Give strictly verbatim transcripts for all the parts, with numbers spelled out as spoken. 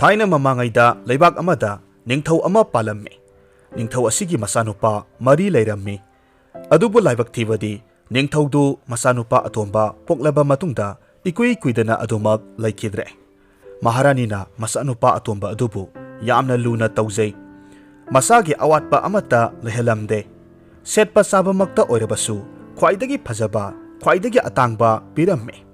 ꯊꯥꯏꯅ ꯃꯃꯥꯡꯉꯩꯗ ꯂꯩꯕꯥꯛ ꯑꯃꯗ ꯅꯤꯡꯊꯧ ꯑꯃ ꯄꯥꯜꯂꯝꯃꯤ꯫ ꯅꯤꯡꯊꯧ ꯑꯁꯤꯒꯤ ꯃꯆꯥꯅꯨꯄꯥ ꯃꯔꯤ ꯂꯩꯔꯝꯃꯤ꯫ ꯑꯗꯨꯕꯨ ꯂꯥꯏꯕꯛ ꯊꯤꯕꯗꯤ ꯅꯤꯡꯊꯧꯗꯨ ꯃꯆꯥꯅꯨꯄꯥ ꯑꯇꯣꯝꯕ ꯄꯣꯛꯂꯕ ꯃꯇꯨꯡꯗ ꯏꯀꯨꯏ ꯀꯨꯏꯗꯅ ꯑꯗꯨꯃꯛ ꯂꯩꯈꯤꯗ꯭ꯔꯦ꯫ ꯃꯍꯥꯔꯥꯅꯤꯅ ꯃꯆꯥꯅꯨꯄꯥ ꯑꯇꯣꯝꯕ ꯑꯗꯨꯕꯨ ꯌꯥꯝꯅ ꯂꯨꯅ ꯇꯧꯖꯩ꯫ ꯃꯁꯥꯒꯤ ꯑꯋꯥꯠꯄ ꯑꯃꯠꯇ ꯂꯩꯍꯜꯂꯝꯗꯦ꯫ ꯁꯦꯠꯄ ꯆꯥꯕꯃꯛꯇ ꯑꯣꯏꯔꯕꯁꯨ ꯈ꯭ꯋꯥꯏꯗꯒꯤ ꯐꯖꯕ, ꯈ꯭ꯋꯥꯏꯗꯒꯤ ꯑꯇꯥꯡꯕ ꯄꯤꯔꯝꯃꯤ꯫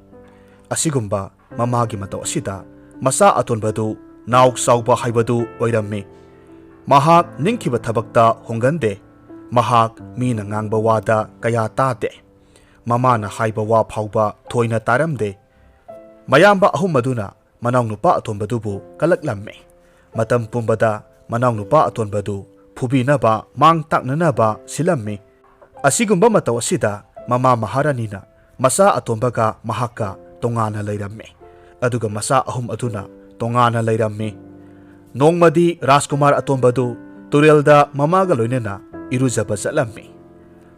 ꯑꯁꯤꯒꯨꯝꯕ ꯃꯃꯥꯒꯤ ꯃꯇꯧ ꯑꯁꯤꯗ ꯃꯆꯥ ꯑꯇꯣꯟꯕꯗꯨ ꯅꯥꯎ ꯆꯥꯎꯕ ꯍꯥꯏꯕꯗꯨ ꯑꯣꯏꯔꯝꯃꯤ꯫ ꯃꯍꯥꯛ ꯅꯤꯡꯈꯤꯕ ꯊꯕꯛꯇ ꯍꯣꯡꯒꯟꯗꯦ꯫ ꯃꯍꯥꯛ ꯃꯤꯅ ꯉꯥꯡꯕ ꯋꯥꯗ ꯀꯌꯥ ꯇꯥꯗꯦ꯫ ꯃꯃꯥꯅ ꯍꯥꯏꯕ ꯋꯥ ꯐꯥꯎꯕ ꯊꯣꯏꯅ ꯇꯥꯔꯝꯗꯦ꯫ ꯃꯌꯥꯝꯕ ꯑꯍꯨꯝ ꯑꯗꯨꯅ ꯃꯅꯥꯎꯅꯨꯄꯥ ꯑꯇꯣꯟꯕꯗꯨꯕꯨ ꯀꯂꯛꯂꯝꯃꯤ꯫ ꯃꯇꯝ ꯄꯨꯝꯕꯗ ꯃꯅꯥꯎꯅꯨꯄꯥ ꯑꯇꯣꯟꯕꯗꯨ ꯐꯨꯕꯤꯅꯕ, ꯃꯥꯡ ꯇꯥꯛꯅꯅꯕ ꯁꯤꯜꯂꯝꯃꯤ꯫ ꯑꯁꯤꯒꯨꯝꯕ ꯃꯇꯧ ꯑꯁꯤꯗ ꯃꯃꯥ ꯃꯍꯥꯔꯥꯅꯤꯅ ꯃꯆꯥ ꯑꯇꯣꯟꯕꯒ ꯃꯍꯥꯛꯀ ꯇꯣꯉꯥꯟꯅ ꯂꯩꯔꯝꯃꯤ, ꯑꯗꯨꯒ ꯃꯆꯥ ꯑꯍꯨꯝ ꯑꯗꯨꯅ ꯇꯣꯉꯥꯟꯅ ꯂꯩꯔꯝꯃꯤ꯫ ꯅꯣꯡꯃꯗꯤ ꯔꯥꯖꯀꯨꯃꯥꯔ ꯑꯇꯣꯟꯕꯗꯨ ꯇꯨꯔꯦꯜꯗ ꯃꯃꯥꯒ ꯂꯣꯏꯅꯅ ꯏꯔꯨꯖꯕ ꯆꯠꯂꯝꯃꯤ꯫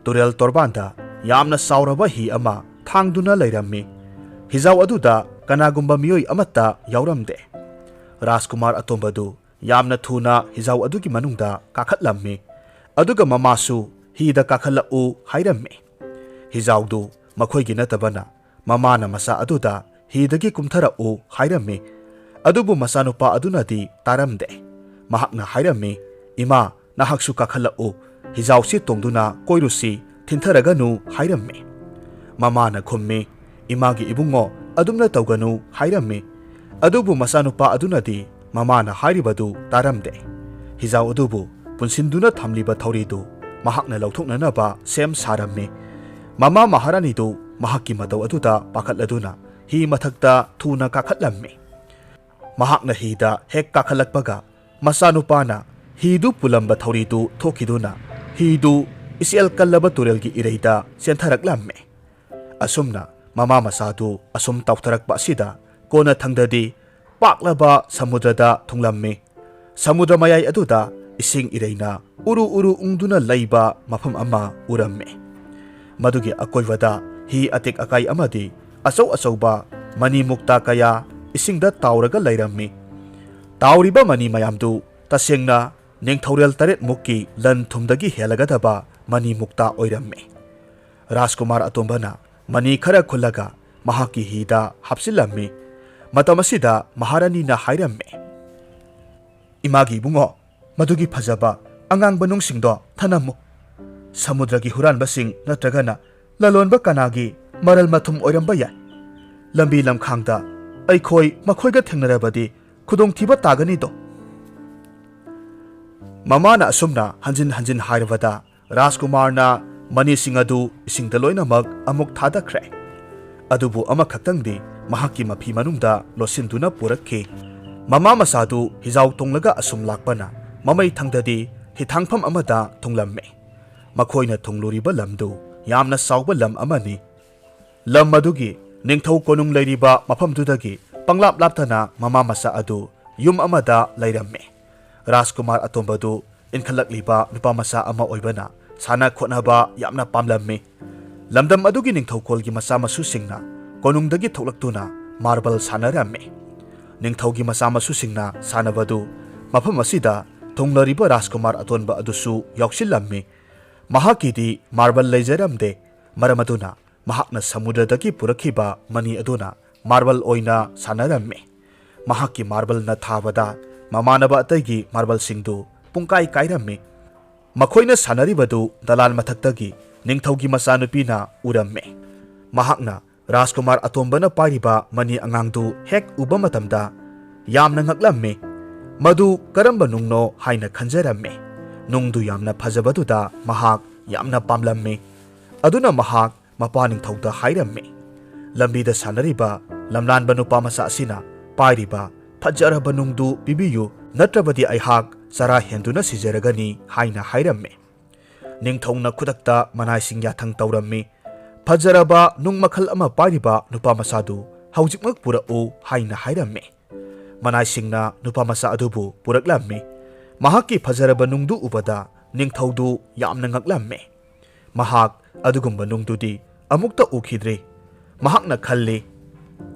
ꯇꯨꯔꯦꯜ ꯇꯣꯔꯕꯥꯟꯗ ꯌꯥꯝꯅ ꯆꯥꯎꯔꯕ ꯍꯤ ꯑꯃ ꯊꯥꯡꯗꯨꯅ ꯂꯩꯔꯝꯃꯤ꯫ ꯍꯤꯖꯥꯎ ꯑꯗꯨꯗ ꯀꯅꯥꯒꯨꯝꯕ ꯃꯤꯑꯣꯏ ꯑꯃꯠꯇ ꯌꯥꯎꯔꯝꯗꯦ꯫ ꯔꯥꯖꯀꯨꯃꯥꯔ ꯑꯇꯣꯟꯕꯗꯨ ꯌꯥꯝꯅ ꯊꯨꯅ ꯍꯤꯖꯥꯎ ꯑꯗꯨꯒꯤ ꯃꯅꯨꯡꯗ ꯀꯥꯈꯠꯂꯝꯃꯤ, ꯑꯗꯨꯒ ꯃꯃꯥꯁꯨ ꯍꯤꯗ ꯀꯥꯈꯠꯂꯛꯎ ꯍꯥꯏꯔꯝꯃꯤ꯫ ꯍꯤꯖꯥꯎꯗꯨ ꯃꯈꯣꯏꯒꯤ ꯅꯠꯇꯕꯅ ꯃꯃꯥꯅ ꯃꯆꯥ ꯑꯗꯨꯗ ꯍꯤꯗꯒꯤ ꯀꯨꯝꯊꯔꯛꯎ ꯍꯥꯏꯔꯝꯃꯤ꯫ ꯑꯗꯨꯕꯨ ꯃꯆꯥꯅꯨꯄꯥ ꯑꯗꯨꯅꯗꯤ ꯇꯥꯔꯝꯗꯦ꯫ ꯃꯍꯥꯛꯅ ꯍꯥꯏꯔꯝꯃꯤ, "ꯏꯃꯥ, ꯅꯍꯥꯛꯁꯨ ꯀꯥꯈꯠꯂꯛꯎ, ꯍꯤꯖꯥꯎꯁꯤ ꯇꯣꯡꯗꯨꯅ ꯀꯣꯏꯔꯨꯁꯤ, ꯊꯤꯟꯊꯔꯒꯅꯨ" ꯍꯥꯏꯔꯝꯃꯤ꯫ ꯃꯃꯥꯅ ꯈꯨꯝꯃꯤ, "ꯏꯃꯥꯒꯤ ꯏꯕꯨꯡꯉꯣ, ꯑꯗꯨꯝꯅ ꯇꯧꯒꯅꯨ" ꯍꯥꯏꯔꯝꯃꯤ꯫ ꯑꯗꯨꯕꯨ ꯃꯆꯥꯅꯨꯄꯥ ꯑꯗꯨꯅꯗꯤ ꯃꯃꯥꯅ ꯍꯥꯏꯔꯤꯕꯗꯨ ꯇꯥꯔꯝꯗꯦ꯫ ꯍꯤꯖꯥꯎ ꯑꯗꯨꯕꯨ ꯄꯨꯟꯁꯤꯟꯗꯨꯅ ꯊꯝꯂꯤꯕ ꯊꯧꯔꯤꯗꯨ ꯃꯍꯥꯛꯅ ꯂꯧꯊꯣꯛꯅꯅꯕ ꯁꯦꯝ ꯁꯥꯔꯝꯃꯤ꯫ ꯃꯃꯥ ꯃꯍꯥꯔꯥꯅꯤꯗꯨ ꯃꯍꯥꯛꯀꯤ ꯃꯇꯧ ꯑꯗꯨꯗ ꯄꯥꯈꯠꯂꯗꯨꯅ ꯍꯤ ꯃꯊꯛꯇ ꯊꯨꯅ ꯀꯥꯈꯠꯂꯝꯃꯤ꯫ ꯃꯍꯥꯛꯅ ꯍꯤꯗ ꯍꯦꯛ ꯀꯥꯈꯠꯂꯛꯄꯒ, ꯃꯆꯥꯅꯨꯄꯥꯅ ꯍꯤꯗꯨ ꯄꯨꯜꯂꯝꯕ ꯊꯧꯔꯤꯗꯨ ꯊꯣꯛꯈꯤꯗꯨꯅ ꯍꯤꯗꯨ ꯏꯆꯦꯜ ꯀꯜꯂꯕ ꯇꯨꯔꯦꯜꯒꯤ ꯏꯔꯩꯗ ꯆꯦꯟꯊꯔꯛꯂꯝꯃꯤ꯫ ꯑꯁꯨꯝꯅ ꯃꯃꯥ ꯃꯆꯥꯗꯨ ꯑꯁꯨꯝ ꯇꯥꯎꯊꯔꯛꯄ ꯑꯁꯤꯗ ꯀꯣꯟꯅꯊꯪꯗꯗꯤ ꯄꯥꯛꯂꯕ ꯁꯃꯨꯗ꯭ꯔꯗ ꯊꯨꯡꯂꯝꯃꯤ꯫ ꯁꯃꯨꯗ꯭ꯔ ꯃꯌꯥꯏ ꯑꯗꯨꯗ ꯏꯁꯤꯡ ꯏꯔꯩꯅ ꯎꯔꯨ ꯎꯔꯨ ꯎꯪꯗꯨꯅ ꯂꯩꯕ ꯃꯐꯝ ꯑꯃ ꯎꯔꯝꯃꯤ꯫ ꯃꯗꯨꯒꯤ ꯑꯀꯣꯏꯕꯗ ꯍꯤ ꯑꯇꯦꯛ ꯑꯀꯥꯏ ꯑꯃꯗꯤ ꯑꯆꯧ ꯑꯆꯧꯕ ꯃꯅꯤ ꯃꯨꯛꯇꯥ ꯀꯌꯥ ꯏꯁꯤꯡꯗ ꯇꯥꯎꯔꯒ ꯂꯩꯔꯝꯃꯤ꯫ ꯇꯥꯎꯔꯤꯕ ꯃꯅꯤ ꯃꯌꯥꯝꯗꯨ ꯇꯁꯦꯡꯅ ꯅꯤꯡꯊꯧꯔꯦꯜ ꯇꯔꯦꯠꯃꯨꯛꯀꯤ ꯂꯟ ꯊꯨꯝꯗꯒꯤ ꯍꯦꯜꯂꯒꯗꯕ ꯃꯅꯤ ꯃꯨꯛꯇ ꯑꯣꯏꯔꯝꯃꯤ꯫ ꯔꯥꯖꯀꯨꯃꯥꯔ ꯑꯇꯣꯝꯕꯅ ꯃꯅꯤ ꯈꯔ ꯈꯨꯜꯂꯒ ꯃꯍꯥꯛꯀꯤ ꯍꯤꯗ ꯍꯥꯞꯆꯤꯜꯂꯝꯃꯤ꯫ ꯃꯇꯝ ꯑꯁꯤꯗ ꯃꯍꯥꯔꯥꯅꯤꯅ ꯍꯥꯏꯔꯝꯃꯤ, "ꯏꯃꯥꯒꯤ ꯏꯕꯨꯡꯉꯣ, ꯃꯗꯨꯒꯤ ꯐꯖꯕ ꯑꯉꯥꯡꯕ ꯅꯨꯡꯁꯤꯡꯗꯣ ꯊꯅꯝꯃꯨ꯫ ꯁꯃꯨꯗ꯭ꯔꯒꯤ ꯍꯨꯔꯥꯟꯕꯁꯤꯡ ꯅꯠꯇ꯭ꯔꯒꯅ ꯂꯂꯣꯟꯕ ꯀꯅꯥꯒꯤ ꯃꯔꯜ ꯃꯊꯨꯝ ꯑꯣꯏꯔꯝꯕ ꯌꯥꯏ꯫ ꯂꯝꯕꯤ ꯂꯝꯈꯥꯡꯗ ꯑꯩꯈꯣꯏ ꯃꯈꯣꯏꯒ ꯊꯦꯡꯅꯔꯕꯗꯤ ꯈꯨꯗꯣꯡꯊꯤꯕ ꯇꯥꯒꯅꯤꯗꯣ"꯫ ꯃꯃꯥꯅ ꯑꯁꯨꯝꯅ ꯍꯟꯖꯤꯟ ꯍꯟꯖꯤꯟ ꯍꯥꯏꯔꯕꯗ ꯔꯥꯖꯀꯨꯃꯥꯔꯅ ꯃꯅꯤꯁꯤꯡ ꯑꯗꯨ ꯏꯁꯤꯡꯗ ꯂꯣꯏꯅꯃꯛ ꯑꯃꯨꯛ ꯊꯥꯗꯈ꯭ꯔꯦ꯫ ꯑꯗꯨꯕꯨ ꯑꯃꯈꯛꯇꯪꯗꯤ ꯃꯍꯥꯛꯀꯤ ꯃꯐꯤ ꯃꯅꯨꯡꯗ ꯂꯣꯠꯁꯤꯟꯗꯨꯅ ꯄꯨꯔꯛꯈꯤ꯫ ꯃꯃꯥ ꯃꯆꯥꯗꯨ ꯍꯤꯖꯥꯎ ꯇꯣꯡꯂꯒ ꯑꯁꯨꯝ ꯂꯥꯛꯄꯅ ꯃꯃꯩ ꯊꯪꯗꯗꯤ ꯍꯤꯊꯥꯡꯐꯝ ꯑꯃꯗ ꯊꯨꯡꯂꯝꯃꯤ꯫ ꯃꯈꯣꯏꯅ ꯊꯨꯡꯂꯨꯔꯤꯕ ꯂꯝꯗꯨ ꯌꯥꯝꯅ ꯆꯥꯎꯕ ꯂꯝ ꯑꯃꯅꯤ꯫ ꯂꯝ ꯑꯗꯨꯒꯤ ꯅꯤꯡꯊꯧ ꯀꯣꯅꯨꯡ ꯂꯩꯔꯤꯕ ꯃꯐꯝꯗꯨꯗꯒꯤ ꯄꯪꯂꯥꯞ ꯂꯥꯞꯇꯅ ꯃꯃꯥ ꯃꯆꯥ ꯑꯗꯨ ꯌꯨꯝ ꯑꯃꯗ ꯂꯩꯔꯝꯃꯤ꯫ ꯔꯥꯖꯀꯨꯃꯥꯔ ꯑꯇꯣꯝꯕꯗꯨ ꯏꯟꯈꯠꯂꯛꯂꯤꯕ ꯅꯨꯄꯥ ꯃꯆꯥ ꯑꯃ ꯑꯣꯏꯕꯅ ꯁꯥꯟꯅ ꯈꯣꯠꯅꯕ ꯌꯥꯝꯅ ꯄꯥꯝꯂꯝꯃꯤ꯫ ꯂꯝꯗꯝ ꯑꯗꯨꯒꯤ ꯅꯤꯡꯊꯧꯀꯣꯜꯒꯤ ꯃꯆꯥ ꯃꯁꯨꯁꯤꯡꯅ ꯀꯣꯅꯨꯡꯗꯒꯤ ꯊꯣꯛꯂꯛꯇꯨꯅ ꯃꯥꯔꯕꯜ ꯁꯥꯟꯅꯔꯝꯃꯤ꯫ ꯅꯤꯡꯊꯧꯒꯤ ꯃꯆꯥ ꯃꯁꯨꯁꯤꯡꯅ ꯁꯥꯟꯅꯕꯗꯨ ꯃꯐꯝ ꯑꯁꯤꯗ ꯊꯨꯡꯂꯔꯤꯕ ꯔꯥꯖꯀꯨꯃꯥꯔ ꯑꯇꯣꯟꯕ ꯑꯗꯨꯁꯨ ꯌꯥꯎꯁꯤꯜꯂꯝꯃꯤ꯫ ꯃꯍꯥꯛꯀꯤꯗꯤ ꯃꯥꯔꯕꯜ ꯂꯩꯖꯔꯝꯗꯦ꯫ ꯃꯔꯝ ꯑꯗꯨꯅ ꯃꯍꯥꯛꯅ ꯁꯃꯨꯗ꯭ꯔꯗꯒꯤ ꯄꯨꯔꯛꯈꯤꯕ ꯃꯅꯤ ꯑꯗꯨꯅ ꯃꯥꯔꯕꯜ ꯑꯣꯏꯅ ꯁꯥꯟꯅꯔꯝꯃꯤ꯫ ꯃꯍꯥꯛꯀꯤ ꯃꯥꯔꯕꯜꯅ ꯊꯥꯕꯗ ꯃꯃꯥꯟꯅꯕ ꯑꯇꯩꯒꯤ ꯃꯥꯔꯕꯜꯁꯤꯡꯗꯨ ꯄꯨꯡꯀꯥꯏ ꯀꯥꯏꯔꯝꯃꯤ꯫ ꯃꯈꯣꯏꯅ ꯁꯥꯟꯅꯔꯤꯕꯗꯨ ꯗꯂꯥꯟ ꯃꯊꯛꯇꯒꯤ ꯅꯤꯡꯊꯧꯒꯤ ꯃꯆꯥꯅꯨꯄꯤꯅ ꯎꯔꯝꯃꯤ꯫ ꯃꯍꯥꯛꯅ ꯔꯥꯖꯀꯨꯃꯥꯔ ꯑꯇꯣꯝꯕꯅ ꯄꯥꯏꯔꯤꯕ ꯃꯅꯤ ꯑꯉꯥꯡꯗꯨ ꯍꯦꯛ ꯎꯕ ꯃꯇꯝꯗ ꯌꯥꯝꯅ ꯉꯛꯂꯝꯃꯤ꯫ ꯃꯗꯨ ꯀꯔꯝꯕ ꯅꯨꯡꯅꯣ ꯍꯥꯏꯅ ꯈꯟꯖꯔꯝꯃꯤ꯫ ꯅꯨꯡꯗꯨ ꯌꯥꯝꯅ ꯐꯖꯕꯗꯨꯗ ꯃꯍꯥꯛ ꯌꯥꯝꯅ ꯄꯥꯝꯂꯝꯃꯤ꯫ ꯑꯗꯨꯅ ꯃꯍꯥꯛ ꯃꯄꯥ ꯅꯤꯡꯊꯧꯗ ꯍꯥꯏꯔꯝꯃꯤ, "ꯂꯝꯕꯤꯗ ꯁꯥꯟꯅꯔꯤꯕ ꯂꯝꯂꯥꯟꯕ ꯅꯨꯄꯥ ꯃꯆꯥ ꯑꯁꯤꯅ ꯄꯥꯏꯔꯤꯕ ꯐꯖꯔꯕ ꯅꯨꯡꯗꯨ ꯄꯤꯕꯤꯌꯨ, ꯅꯠꯇ꯭ꯔꯕꯗꯤ ꯑꯩꯍꯥꯛ ꯆꯔꯥ ꯍꯦꯟꯗꯨꯅ ꯁꯤꯖꯔꯒꯅꯤ" ꯍꯥꯏꯅ ꯍꯥꯏꯔꯝꯃꯤ꯫ ꯅꯤꯡꯊꯧꯅ ꯈꯨꯗꯛꯇ ꯃꯅꯥꯏꯁꯤꯡ ꯌꯥꯊꯪ ꯇꯧꯔꯝꯃꯤ꯫ "ꯐꯖꯔꯕ ꯅꯨꯡ ꯃꯈꯜ ꯑꯃ ꯄꯥꯏꯔꯤꯕ ꯅꯨꯄꯥ ꯃꯆꯥꯗꯨ ꯍꯧꯖꯤꯛꯃꯛ ꯄꯨꯔꯛꯎ" ꯍꯥꯏꯅ ꯍꯥꯏꯔꯝꯃꯤ꯫ ꯃꯅꯥꯏꯁꯤꯡꯅ ꯅꯨꯄꯥ ꯃꯆꯥ ꯑꯗꯨꯕꯨ ꯄꯨꯔꯛꯂꯝꯃꯤ꯫ ꯃꯍꯥꯛꯀꯤ ꯐꯖꯔꯕ ꯅꯨꯡꯗꯨ ꯎꯕꯗ ꯅꯤꯡꯊꯧꯗꯨ ꯌꯥꯝꯅ ꯉꯛꯂꯝꯃꯤ꯫ ꯃꯍꯥꯛ ꯑꯗꯨꯒꯨꯝꯕ ꯅꯨꯡꯗꯨꯗꯤ ꯑꯃꯨꯛꯇ ꯎꯈꯤꯗ꯭ꯔꯤ꯫ ꯃꯍꯥꯛꯅ ꯈꯜꯂꯤ,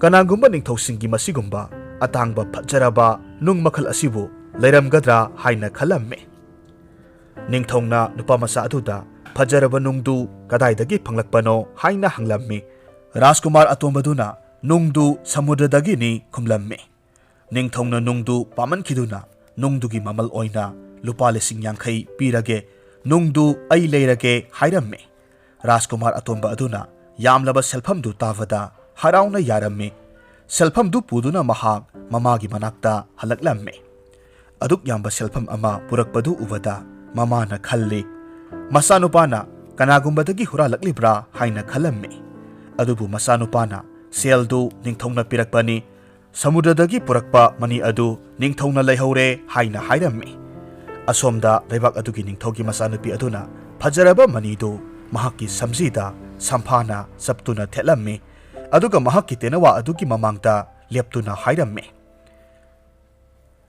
"ꯀꯅꯥꯒꯨꯝꯕ ꯅꯤꯡꯊꯧꯁꯤꯡꯒꯤ ꯃꯁꯤꯒꯨꯝꯕ ꯑꯇꯥꯡꯕ ꯐꯖꯔꯕ ꯅꯨꯡ ꯃꯈꯜ ꯑꯁꯤꯕꯨ ꯂꯩꯔꯝꯒꯗ꯭ꯔꯥ ꯍꯥꯏꯅ ꯈꯜꯂꯝꯃꯤ꯫ ꯅꯤꯡꯊꯧꯅ ꯅꯨꯄꯥ ꯃꯆꯥ ꯑꯗꯨꯗ "ꯐꯖꯔꯕ ꯅꯨꯡꯗꯨ ꯀꯗꯥꯏꯗꯒꯤ ꯐꯪꯂꯛꯄꯅꯣ?" ꯍꯥꯏꯅ ꯍꯪꯂꯝꯃꯤ꯫ ꯔꯥꯖꯀꯨꯃꯥꯔ ꯑꯇꯣꯝꯕꯗꯨꯅ "ꯅꯨꯡꯗꯨ ꯁꯃꯨꯗ꯭ꯔꯗꯒꯤꯅꯤ" ꯈꯨꯝꯂꯝꯃꯤ꯫ ꯅꯤꯡꯊꯧꯅ ꯅꯨꯡꯗꯨ ꯄꯥꯝꯃꯟꯈꯤꯗꯨꯅ ꯅꯨꯡꯗꯨꯒꯤ ꯃꯃꯜ ꯑꯣꯏꯅ ꯂꯨꯄꯥ ꯂꯤꯁꯤꯡ ꯌꯥꯡꯈꯩ ꯄꯤꯔꯒꯦ, ꯅꯨꯡꯗꯨ ꯑꯩ ꯂꯩꯔꯒꯦ ꯍꯥꯏꯔꯝꯃꯤ꯫ ꯔꯥꯖꯀꯨꯃꯥꯔ ꯑꯇꯣꯝꯕ ꯑꯗꯨꯅ ꯌꯥꯝꯂꯕ ꯁꯦꯜꯐꯝꯗꯨ ꯇꯥꯕꯗ ꯍꯔꯥꯎꯅ ꯌꯥꯔꯝꯃꯤ꯫ ꯁꯦꯜꯐꯝꯗꯨ ꯄꯨꯗꯨꯅ ꯃꯍꯥꯛ ꯃꯃꯥꯒꯤ ꯃꯅꯥꯛꯇ ꯍꯜꯂꯛꯂꯝꯃꯤ꯫ ꯑꯗꯨꯛ ꯌꯥꯝꯕ ꯁꯦꯜꯐꯝ ꯑꯃ ꯄꯨꯔꯛꯄꯗꯨ ꯎꯕꯗ ꯃꯃꯥꯅ ꯈꯜꯂꯤ, ꯃꯆꯥꯅꯨꯄꯥꯅ ꯀꯅꯥꯒꯨꯝꯕꯗꯒꯤ ꯍꯨꯔꯥꯜꯂꯛꯂꯤꯕ꯭ꯔꯥ ꯍꯥꯏꯅ ꯈꯜꯂꯝꯃꯤ꯫ ꯑꯗꯨꯕꯨ ꯃꯆꯥꯅꯨꯄꯥꯅ ꯁꯦꯜꯗꯨ ꯅꯤꯡꯊꯧꯅ ꯄꯤꯔꯛꯄꯅꯤ, ꯁꯃꯨꯗ꯭ꯔꯗꯒꯤ ꯄꯨꯔꯛꯄ ꯃꯅꯤ ꯑꯗꯨ ꯅꯤꯡꯊꯧꯅ ꯂꯩꯍꯧꯔꯦ ꯍꯥꯏꯅ ꯍꯥꯏꯔꯝꯃꯤ꯫ ꯑꯁꯣꯝꯗ ꯂꯩꯕꯥꯛ ꯑꯗꯨꯒꯤ ꯅꯤꯡꯊꯧꯒꯤ ꯃꯆꯥꯅꯨꯄꯤ ꯑꯗꯨꯅ ꯐꯖꯔꯕ ꯃꯅꯤꯗꯨ ꯃꯍꯥꯛꯀꯤ ꯁꯝꯖꯤꯗ ꯁꯝꯐꯥꯅ ꯆꯞꯇꯨꯅ ꯊꯦꯠꯂꯝꯃꯤ, ꯑꯗꯨꯒ ꯃꯍꯥꯛꯀꯤ ꯇꯦꯅꯋꯥ ꯑꯗꯨꯒꯤ ꯃꯃꯥꯡꯗ ꯂꯦꯞꯇꯨꯅ ꯍꯥꯏꯔꯝꯃꯤ,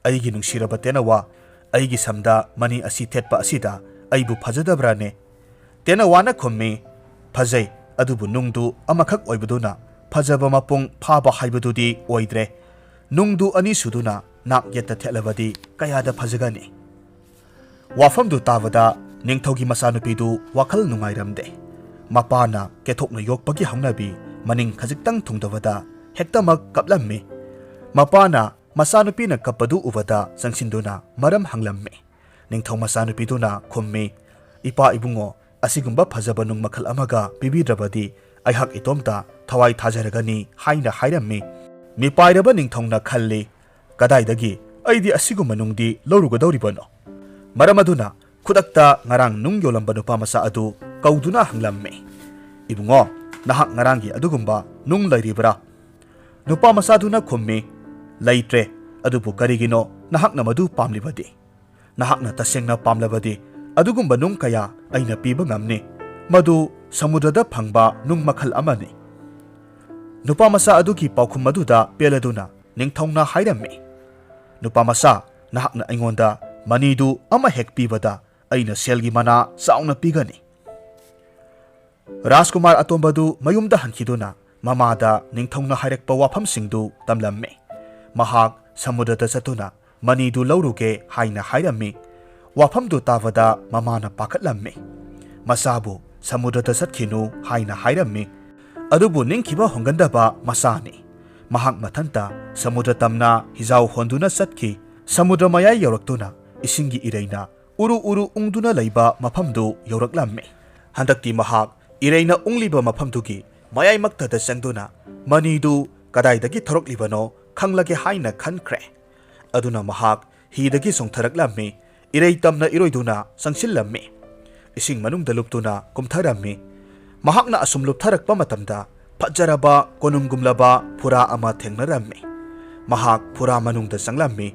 "ꯑꯩꯒꯤ ꯅꯨꯡꯁꯤꯔꯕ ꯇꯦꯅꯋꯥ, ꯑꯩꯒꯤ ꯁꯝꯗ ꯃꯅꯤ ꯑꯁꯤ ꯊꯦꯠꯄ ꯑꯁꯤꯗ ꯑꯩꯕꯨ ꯐꯖꯗꯕ꯭ꯔꯥꯅꯦ?" ꯇꯦꯅꯋꯥꯅ ꯈꯨꯝꯃꯤ, "ꯐꯖꯩ, ꯑꯗꯨꯕꯨ ꯅꯨꯡꯗꯨ ꯑꯃꯈꯛ ꯑꯣꯏꯕꯗꯨꯅ ꯐꯖꯕ ꯃꯄꯨꯡ ꯐꯥꯕ ꯍꯥꯏꯕꯗꯨꯗꯤ ꯑꯣꯏꯗ꯭ꯔꯦ꯫ ꯅꯨꯡꯗꯨ ꯑꯅꯤ ꯁꯨꯗꯨꯅ ꯅꯥꯛ ꯌꯦꯠꯇ ꯊꯦꯠꯂꯕꯗꯤ ꯀꯌꯥꯗ ꯐꯖꯒꯅꯤ?" ꯋꯥꯐꯝꯗꯨ ꯇꯥꯕꯗ ꯅꯤꯡꯊꯧꯒꯤ ꯃꯆꯥꯅꯨꯄꯤꯗꯨ ꯋꯥꯈꯜ ꯅꯨꯡꯉꯥꯏꯔꯝꯗꯦ꯫ ꯃꯄꯥꯅ ꯀꯦꯊꯣꯛꯅ ꯌꯣꯛꯄꯒꯤ ꯍꯧꯅꯕꯤ ꯃꯅꯤꯡ ꯈꯖꯤꯛꯇꯪ ꯊꯨꯡꯗꯕꯗ ꯍꯦꯛꯇꯃꯛ ꯀꯞꯂꯝꯃꯤ꯫ ꯃꯄꯥꯅ ꯃꯆꯥꯅꯨꯄꯤꯅ ꯀꯞꯄꯗꯨ ꯎꯕꯗ ꯆꯪꯁꯤꯟꯗꯨꯅ ꯃꯔꯝ ꯍꯪꯂꯝꯃꯤ꯫ ꯅꯤꯡꯊꯧ ꯃꯆꯥꯅꯨꯄꯤꯗꯨꯅ ꯈꯨꯝꯃꯤ, "ꯏꯄꯥ ꯏꯕꯨꯡꯉꯣ, ꯑꯁꯤꯒꯨꯝꯕ ꯐꯖꯕ ꯅꯨꯡ ꯃꯈꯜ ꯑꯃꯒ ꯄꯤꯕꯤꯗ꯭ꯔꯕꯗꯤ ꯑꯩꯍꯥꯛ ꯏꯇꯣꯝꯇ ꯊꯋꯥꯏ ꯊꯥꯖꯔꯒꯅꯤ" ꯍꯥꯏꯅ ꯍꯥꯏꯔꯝꯃꯤ꯫ ꯃꯤꯄꯥꯏꯔꯕ ꯅꯤꯡꯊꯧꯅ ꯈꯜꯂꯤ, "ꯀꯗꯥꯏꯗꯒꯤ ꯑꯩꯗꯤ ꯑꯁꯤꯒꯨꯝꯕ ꯅꯨꯡꯗꯤ ꯂꯧꯔꯨꯒꯗꯧꯔꯤꯕꯅꯣ?" ꯃꯔꯝ ꯑꯗꯨꯅ ꯈꯨꯗꯛꯇ ꯉꯔꯥꯡ ꯅꯨꯡ ꯌꯣꯜꯂꯝꯕ ꯅꯨꯄꯥ ꯃꯆꯥ ꯑꯗꯨ ꯀꯧꯗꯨꯅ ꯍꯪꯂꯝꯃꯤ, "ꯏꯕꯨꯡꯉꯣ, ꯅꯍꯥꯛ ꯉꯔꯥꯡꯒꯤ ꯑꯗꯨꯒꯨꯝꯕ ꯅꯨꯡ ꯂꯩꯔꯤꯕ꯭ꯔꯥ?" ꯅꯨꯄꯥ ꯃꯆꯥꯗꯨꯅ ꯈꯨꯝꯃꯤ, "ꯂꯩꯇ꯭ꯔꯦ, ꯑꯗꯨꯕꯨ ꯀꯔꯤꯒꯤꯅꯣ ꯅꯍꯥꯛꯅ ꯃꯗꯨ ꯄꯥꯝꯂꯤꯕꯗꯤ? ꯅꯍꯥꯛꯅ ꯇꯁꯦꯡꯅ ꯄꯥꯝꯂꯕꯗꯤ ꯑꯗꯨꯒꯨꯝꯕ ꯅꯨꯡ ꯀꯌꯥ ꯑꯩꯅ ꯄꯤꯕ ꯉꯝꯅꯤ꯫ ꯃꯗꯨ ꯁꯃꯨꯗ꯭ꯔꯗ ꯐꯪꯕ ꯅꯨꯡ ꯃꯈꯜ ꯑꯃꯅꯤ"꯫ ꯅꯨꯄꯥ ꯃꯆꯥ ꯑꯗꯨꯒꯤ ꯄꯥꯎꯈꯨꯝ ꯑꯗꯨꯗ ꯄꯦꯜꯂꯗꯨꯅ ꯅꯤꯡꯊꯧꯅ ꯍꯥꯏꯔꯝꯃꯤ, "ꯅꯨꯄꯥ ꯃꯆꯥ, ꯅꯍꯥꯛꯅ ꯑꯩꯉꯣꯟꯗ ꯃꯅꯤꯗꯨ ꯑꯃ ꯍꯦꯛ ꯄꯤꯕꯗ ꯑꯩꯅ ꯁꯦꯜꯒꯤ ꯃꯅꯥ ꯆꯥꯎꯅ ꯄꯤꯒꯅꯤ"꯫ ꯔꯥꯖꯀꯨꯃꯥꯔ ꯑꯇꯣꯝꯕꯗꯨ ꯃꯌꯨꯝꯗ ꯍꯟꯈꯤꯗꯨꯅ ꯃꯃꯥꯗ ꯅꯤꯡꯊꯧꯅ ꯍꯥꯏꯔꯛꯄ ꯋꯥꯐꯝꯁꯤꯡꯗꯨ ꯇꯝꯂꯝꯃꯤ꯫ ꯃꯍꯥꯛ ꯁꯃꯨꯗ꯭ꯔꯗ ꯆꯠꯇꯨꯅ ꯃꯅꯤꯗꯨ ꯂꯧꯔꯨꯒꯦ ꯍꯥꯏꯅ ꯍꯥꯏꯔꯝꯃꯤ꯫ ꯋꯥꯐꯝꯗꯨ ꯇꯥꯕꯗ ꯃꯃꯥꯅ ꯄꯥꯈꯠꯂꯝꯃꯤ꯫ ꯃꯆꯥꯕꯨ ꯁꯃꯨꯗ꯭ꯔꯗ ꯆꯠꯈꯤꯅꯨ ꯍꯥꯏꯅ ꯍꯥꯏꯔꯝꯃꯤ꯫ ꯑꯗꯨꯕꯨ ꯅꯤꯡꯈꯤꯕ ꯍꯣꯡꯒꯟꯗꯕ ꯃꯆꯥꯅꯤ꯫ ꯃꯍꯥꯛ ꯃꯊꯟꯇ ꯁꯃꯨꯗ꯭ꯔ ꯇꯝꯅ ꯍꯤꯖꯥꯎ ꯍꯣꯟꯗꯨꯅ ꯆꯠꯈꯤ꯫ ꯁꯃꯨꯗ꯭ꯔ ꯃꯌꯥꯏ ꯌꯧꯔꯛꯇꯨꯅ ꯏꯁꯤꯡꯒꯤ ꯏꯔꯩꯅ ꯎꯔꯨ ꯎꯔꯨ ꯎꯪꯗꯨꯅ ꯂꯩꯕ ꯃꯐꯝꯗꯨ ꯌꯧꯔꯛꯂꯝꯃꯤ꯫ ꯍꯟꯗꯛꯇꯤ ꯃꯍꯥꯛ ꯏꯔꯩꯅ ꯎꯪꯂꯤꯕ ꯃꯐꯝꯗꯨꯒꯤ ꯃꯌꯥꯏꯃꯛꯇꯗ ꯆꯪꯗꯨꯅ ꯃꯅꯤꯗꯨ ꯀꯗꯥꯏꯗꯒꯤ ꯊꯣꯔꯛꯂꯤꯕꯅꯣ ꯈꯪꯂꯒꯦ ꯍꯥꯏꯅ ꯈꯟꯈ꯭ꯔꯦ꯫ ꯑꯗꯨꯅ ꯃꯍꯥꯛ ꯍꯤꯗꯒꯤ ꯆꯣꯡꯊꯔꯛꯂꯝꯃꯤ꯫ ꯏꯔꯩ ꯇꯝꯅ ꯏꯔꯣꯏꯗꯨꯅ ꯆꯪꯁꯤꯜꯂꯝꯃꯤ꯫ ꯏꯁꯤꯡ ꯃꯅꯨꯡꯗ ꯂꯨꯞꯇꯨꯅ ꯀꯨꯝꯊꯔꯝꯃꯤ꯫ ꯃꯍꯥꯛꯅ ꯑꯁꯨꯝ ꯂꯨꯞꯊꯔꯛꯄ ꯃꯇꯝꯗ ꯐꯖꯔꯕ ꯀꯣꯅꯨꯡꯒꯨꯝꯂꯕ ꯐꯨꯔꯥ ꯑꯃ ꯊꯦꯡꯅꯔꯝꯃꯤ꯫ ꯃꯍꯥꯛ ꯐꯨꯔꯥ ꯃꯅꯨꯡꯗ ꯆꯪꯂꯝꯃꯤ꯫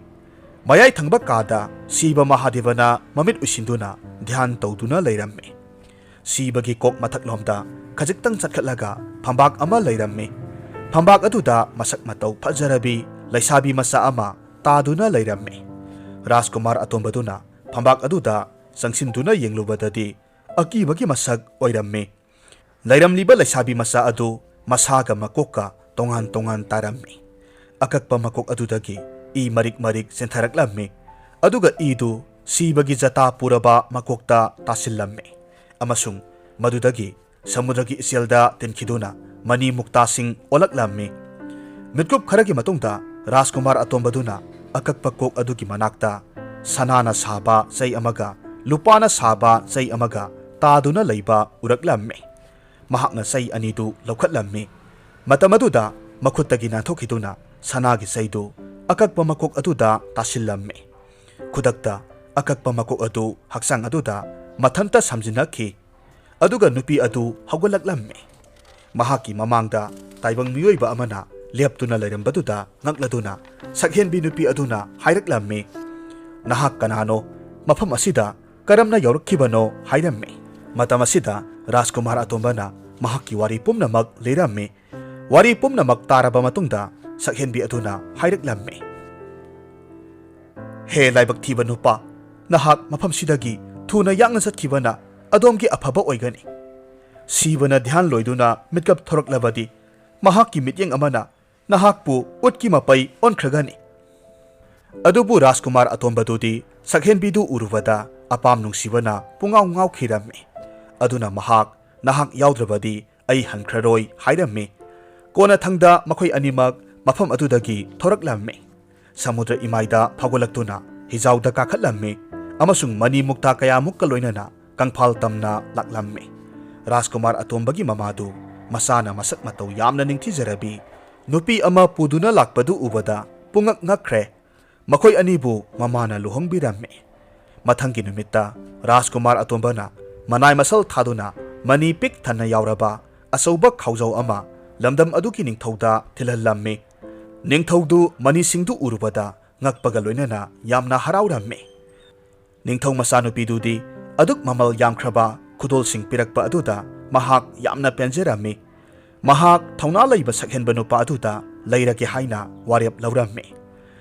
ꯃꯌꯥꯏ ꯊꯪꯕ ꯀꯥꯗ ꯁꯤꯕ ꯃꯍꯥꯗꯦꯕꯅ ꯃꯃꯤꯠ ꯎꯏꯁꯤꯟꯗꯨꯅ ꯙ꯭ꯌꯥꯟ ꯇꯧꯗꯨꯅ ꯂꯩꯔꯝꯃꯤ꯫ ꯁꯤꯕꯒꯤ ꯀꯣꯛ ꯃꯊꯛꯂꯣꯝꯗ ꯈꯖꯤꯛꯇꯪ ꯆꯠꯈꯠꯂꯒ ꯐꯝꯕꯥꯛ ꯑꯃ ꯂꯩꯔꯝꯃꯤ꯫ ꯐꯝꯕꯥꯛ ꯑꯗꯨꯗ ꯃꯁꯛ ꯃꯇꯧ ꯐꯖꯔꯕꯤ ꯂꯩꯁꯥꯕꯤ ꯃꯆꯥ ꯑꯃ ꯇꯥꯗꯨꯅ ꯂꯩꯔꯝꯃꯤ꯫ ꯔꯥꯖꯀꯨꯃꯥꯔ ꯑꯇꯣꯝꯕꯗꯨꯅ ꯐꯝꯕꯥꯛ ꯑꯗꯨꯗ ꯆꯪꯁꯤꯟꯗꯨꯅ ꯌꯦꯡꯂꯨꯕꯗꯗꯤ ꯑꯀꯤꯕꯒꯤ ꯃꯁꯛ ꯑꯣꯏꯔꯝꯃꯤ꯫ ꯂꯩꯔꯝꯂꯤꯕ ꯂꯩꯁꯥꯕꯤ ꯃꯆꯥ ꯑꯗꯨ ꯃꯁꯥꯒ ꯃꯀꯣꯛꯀ ꯇꯣꯉꯥꯟ ꯇꯣꯉꯥꯟ ꯇꯥꯔꯝꯃꯤ꯫ ꯑꯀꯛꯄ ꯃꯀꯣꯛ ꯑꯗꯨꯗꯒꯤ ꯏ ꯃꯔꯤꯛ ꯃꯔꯤꯛ ꯆꯦꯟꯊꯔꯛꯂꯝꯃꯤ꯫ ꯑꯗꯨꯒ ꯏꯗꯨ ꯁꯤꯕꯒꯤ ꯖꯇꯥ ꯄꯨꯔꯕ ꯃꯀꯣꯛꯇ ꯇꯥꯁꯤꯜꯂꯝꯃꯤ꯫ ꯑꯃꯁꯨꯡ ꯃꯗꯨꯗꯒꯤ ꯁꯃꯨꯗ꯭ꯔꯒꯤ ꯏꯆꯦꯜꯗ ꯇꯤꯟꯈꯤꯗꯨꯅ ꯃꯅꯤ ꯃꯨꯛꯇꯥꯁꯤꯡ ꯑꯣꯜꯂꯛꯂꯝꯃꯤ꯫ ꯃꯤꯠꯀꯨꯞ ꯈꯔꯒꯤ ꯃꯇꯨꯡꯗ ꯔꯥꯖꯀꯨꯃꯥꯔ ꯑꯇꯣꯝꯕꯗꯨꯅ ꯑꯀꯛꯄ ꯀꯣꯛ ꯑꯗꯨꯒꯤ ꯃꯅꯥꯛꯇ ꯁꯅꯥꯅ ꯁꯥꯕ ꯆꯩ ꯑꯃꯒ ꯂꯨꯄꯥꯅ ꯁꯥꯕ ꯆꯩ ꯑꯃꯒ ꯇꯥꯗꯨꯅ ꯂꯩꯕ ꯎꯔꯛꯂꯝꯃꯤ꯫ ꯃꯍꯥꯛꯅ ꯆꯩ ꯑꯅꯤꯗꯨ ꯂꯧꯈꯠꯂꯝꯃꯤ꯫ ꯃꯇꯝ ꯑꯗꯨꯗ ꯃꯈꯨꯠꯇꯒꯤ ꯅꯥꯟꯊꯣꯛꯈꯤꯗꯨꯅ ꯁꯅꯥꯒꯤ ꯆꯩꯗꯨ ꯑꯀꯛꯄ ꯃꯀꯣꯛ ꯑꯗꯨꯗ ꯇꯥꯁꯤꯜꯂꯝꯃꯤ꯫ ꯈꯨꯗꯛꯇ ꯑꯀꯛꯄ ꯃꯀꯣꯛ ꯑꯗꯨ ꯍꯛꯆꯥꯡ ꯑꯗꯨꯗ ꯃꯊꯟꯇ ꯁꯝꯖꯤꯟꯅꯈꯤ꯫ ꯑꯗꯨꯒ ꯅꯨꯄꯤ ꯑꯗꯨ ꯍꯧꯒꯠꯂꯛꯂꯝꯃꯤ꯫ ꯃꯍꯥꯛꯀꯤ ꯃꯃꯥꯡꯗ ꯇꯥꯏꯕꯪ ꯃꯤꯑꯣꯏꯕ ꯑꯃꯅ ꯂꯦꯞꯇꯨꯅ ꯂꯩꯔꯝꯕꯗꯨꯗ ꯉꯛꯂꯗꯨꯅ ꯁꯛꯍꯦꯟꯕꯤ ꯅꯨꯄꯤ ꯑꯗꯨꯅ ꯍꯥꯏꯔꯛꯂꯝꯃꯤ, "ꯅꯍꯥꯛ ꯀꯅꯥꯅꯣ? ꯃꯐꯝ ꯑꯁꯤꯗ ꯀꯔꯝꯅ ꯌꯧꯔꯛꯈꯤꯕꯅꯣ?" ꯍꯥꯏꯔꯝꯃꯤ꯫ ꯃꯇꯝ ꯑꯁꯤꯗ ꯔꯥꯖꯀꯨꯃꯥꯔ ꯑꯇꯣꯝꯕꯅ ꯃꯍꯥꯛꯀꯤ ꯋꯥꯔꯤ ꯄꯨꯝꯅꯃꯛ ꯂꯤꯔꯝꯃꯤ꯫ ꯋꯥꯔꯤ ꯄꯨꯝꯅꯃꯛ ꯇꯥꯔꯕ ꯃꯇꯨꯡꯗ ꯁꯛꯍꯦꯟꯕꯤ ꯑꯗꯨꯅ ꯍꯥꯏꯔꯛꯂꯝꯃꯤ, "ꯍꯦ ꯂꯥꯏꯕꯛ ꯊꯤꯕ ꯅꯨꯄꯥ, ꯅꯍꯥꯛ ꯃꯐꯝꯁꯤꯗꯒꯤ ꯊꯨꯅ ꯌꯥꯡꯅ ꯆꯠꯈꯤꯕꯅ ꯑꯗꯣꯝꯒꯤ ꯑꯐꯕ ꯑꯣꯏꯒꯅꯤ꯫ ꯁꯤꯕꯅ ꯙ꯭ꯌꯥꯟ ꯂꯣꯏꯗꯨꯅ ꯃꯤꯠꯀꯞ ꯊꯣꯔꯛꯂꯕꯗꯤ ꯃꯍꯥꯛꯀꯤ ꯃꯤꯠꯌꯦꯡ ꯑꯃꯅ ꯅꯍꯥꯛꯄꯨ ꯎꯠꯀꯤ ꯃꯄꯩ ꯑꯣꯟꯈ꯭ꯔꯒꯅꯤ꯫ ꯑꯗꯨꯕꯨ ꯔꯥꯖꯀꯨꯃꯥꯔ ꯑꯇꯣꯝꯕꯗꯨꯗꯤ ꯁꯛꯍꯦꯟꯕꯤꯗꯨ ꯎꯔꯨꯕꯗ ꯑꯄꯥꯝ ꯅꯨꯡꯁꯤꯕꯅ ꯄꯨꯡꯉꯥꯎ ꯉꯥꯎꯈꯤꯔꯝꯃꯤ꯫ ꯑꯗꯨꯅ ꯃꯍꯥꯛ, "ꯅꯍꯥꯛ ꯌꯥꯎꯗ꯭ꯔꯕꯗꯤ ꯑꯩ ꯍꯟꯈ꯭ꯔꯔꯣꯏ" ꯍꯥꯏꯔꯝꯃꯤ꯫ ꯀꯣꯟꯅꯊꯪꯗ ꯃꯈꯣꯏ ꯑꯅꯤꯃꯛ ꯃꯐꯝ ꯑꯗꯨꯗꯒꯤ ꯊꯣꯔꯛꯂꯝꯃꯤ꯫ ꯁꯃꯨꯗ꯭ꯔ ꯏꯃꯥꯏꯗ ꯐꯥꯎꯒꯠꯂꯛꯇꯨꯅ ꯍꯤꯖꯥꯎꯗ ꯀꯥꯈꯠꯂꯝꯃꯤ ꯑꯃꯁꯨꯡ ꯃꯅꯤ ꯃꯨꯛꯇꯥ ꯀꯌꯥꯃꯨꯛꯀ ꯂꯣꯏꯅꯅ ꯀꯪꯐꯥꯜ ꯇꯝꯅ ꯂꯥꯛꯂꯝꯃꯤ꯫ ꯔꯥꯖꯀꯨꯃꯥꯔ ꯑꯇꯣꯝꯕꯒꯤ ꯃꯃꯥꯗꯨ ꯃꯁꯥꯅ ꯃꯁꯛ ꯃꯇꯧ ꯌꯥꯝꯅ ꯅꯤꯡꯊꯤꯖꯔꯕꯤ ꯅꯨꯄꯤ ꯑꯃ ꯄꯨꯗꯨꯅ ꯂꯥꯛꯄꯗꯨ ꯎꯕꯗ ꯄꯨꯡꯉꯛ ꯉꯛꯈ꯭ꯔꯦ꯫ ꯃꯈꯣꯏ ꯑꯅꯤꯕꯨ ꯃꯃꯥꯅ ꯂꯨꯍꯣꯡꯕꯤꯔꯝꯃꯤ꯫ ꯃꯊꯪꯒꯤ ꯅꯨꯃꯤꯠꯇ ꯔꯥꯖꯀꯨꯃꯥꯔ ꯑꯇꯣꯝꯕꯅ ꯃꯅꯥꯏ ꯃꯁꯜ ꯊꯥꯗꯨꯅ ꯃꯅꯤ ꯄꯤꯛ ꯊꯟꯅ ꯌꯥꯎꯔꯕ ꯑꯆꯧꯕ ꯈꯥꯎꯖꯥꯎ ꯑꯃ ꯂꯝꯗꯝ ꯑꯗꯨꯒꯤ ꯅꯤꯡꯊꯧꯗ ꯊꯤꯜꯍꯜꯂꯝꯃꯤ꯫ ꯅꯤꯡꯊꯧꯗꯨ ꯃꯅꯤꯁꯤꯡꯗꯨ ꯎꯔꯨꯕꯗ ꯉꯛꯄꯒ ꯂꯣꯏꯅꯅ ꯌꯥꯝꯅ ꯍꯔꯥꯎꯔꯝꯃꯤ꯫ ꯅꯤꯡꯊꯧ ꯃꯆꯥꯅꯨꯄꯤꯗꯨꯗꯤ ꯑꯗꯨꯛ ꯃꯃꯜ ꯌꯥꯝꯈ꯭ꯔꯕ ꯈꯨꯗꯣꯜꯁꯤꯡ ꯄꯤꯔꯛꯄ ꯑꯗꯨꯗ ꯃꯍꯥꯛ ꯌꯥꯝꯅ ꯄꯦꯟꯖꯔꯝꯃꯤ꯫ ꯃꯍꯥꯛ ꯊꯧꯅꯥ ꯂꯩꯕ ꯁꯛꯍꯦꯟꯕ ꯅꯨꯄꯥ ꯑꯗꯨꯗ ꯂꯩꯔꯒꯦ ꯍꯥꯏꯅ ꯋꯥꯔꯦꯞ ꯂꯧꯔꯝꯃꯤ꯫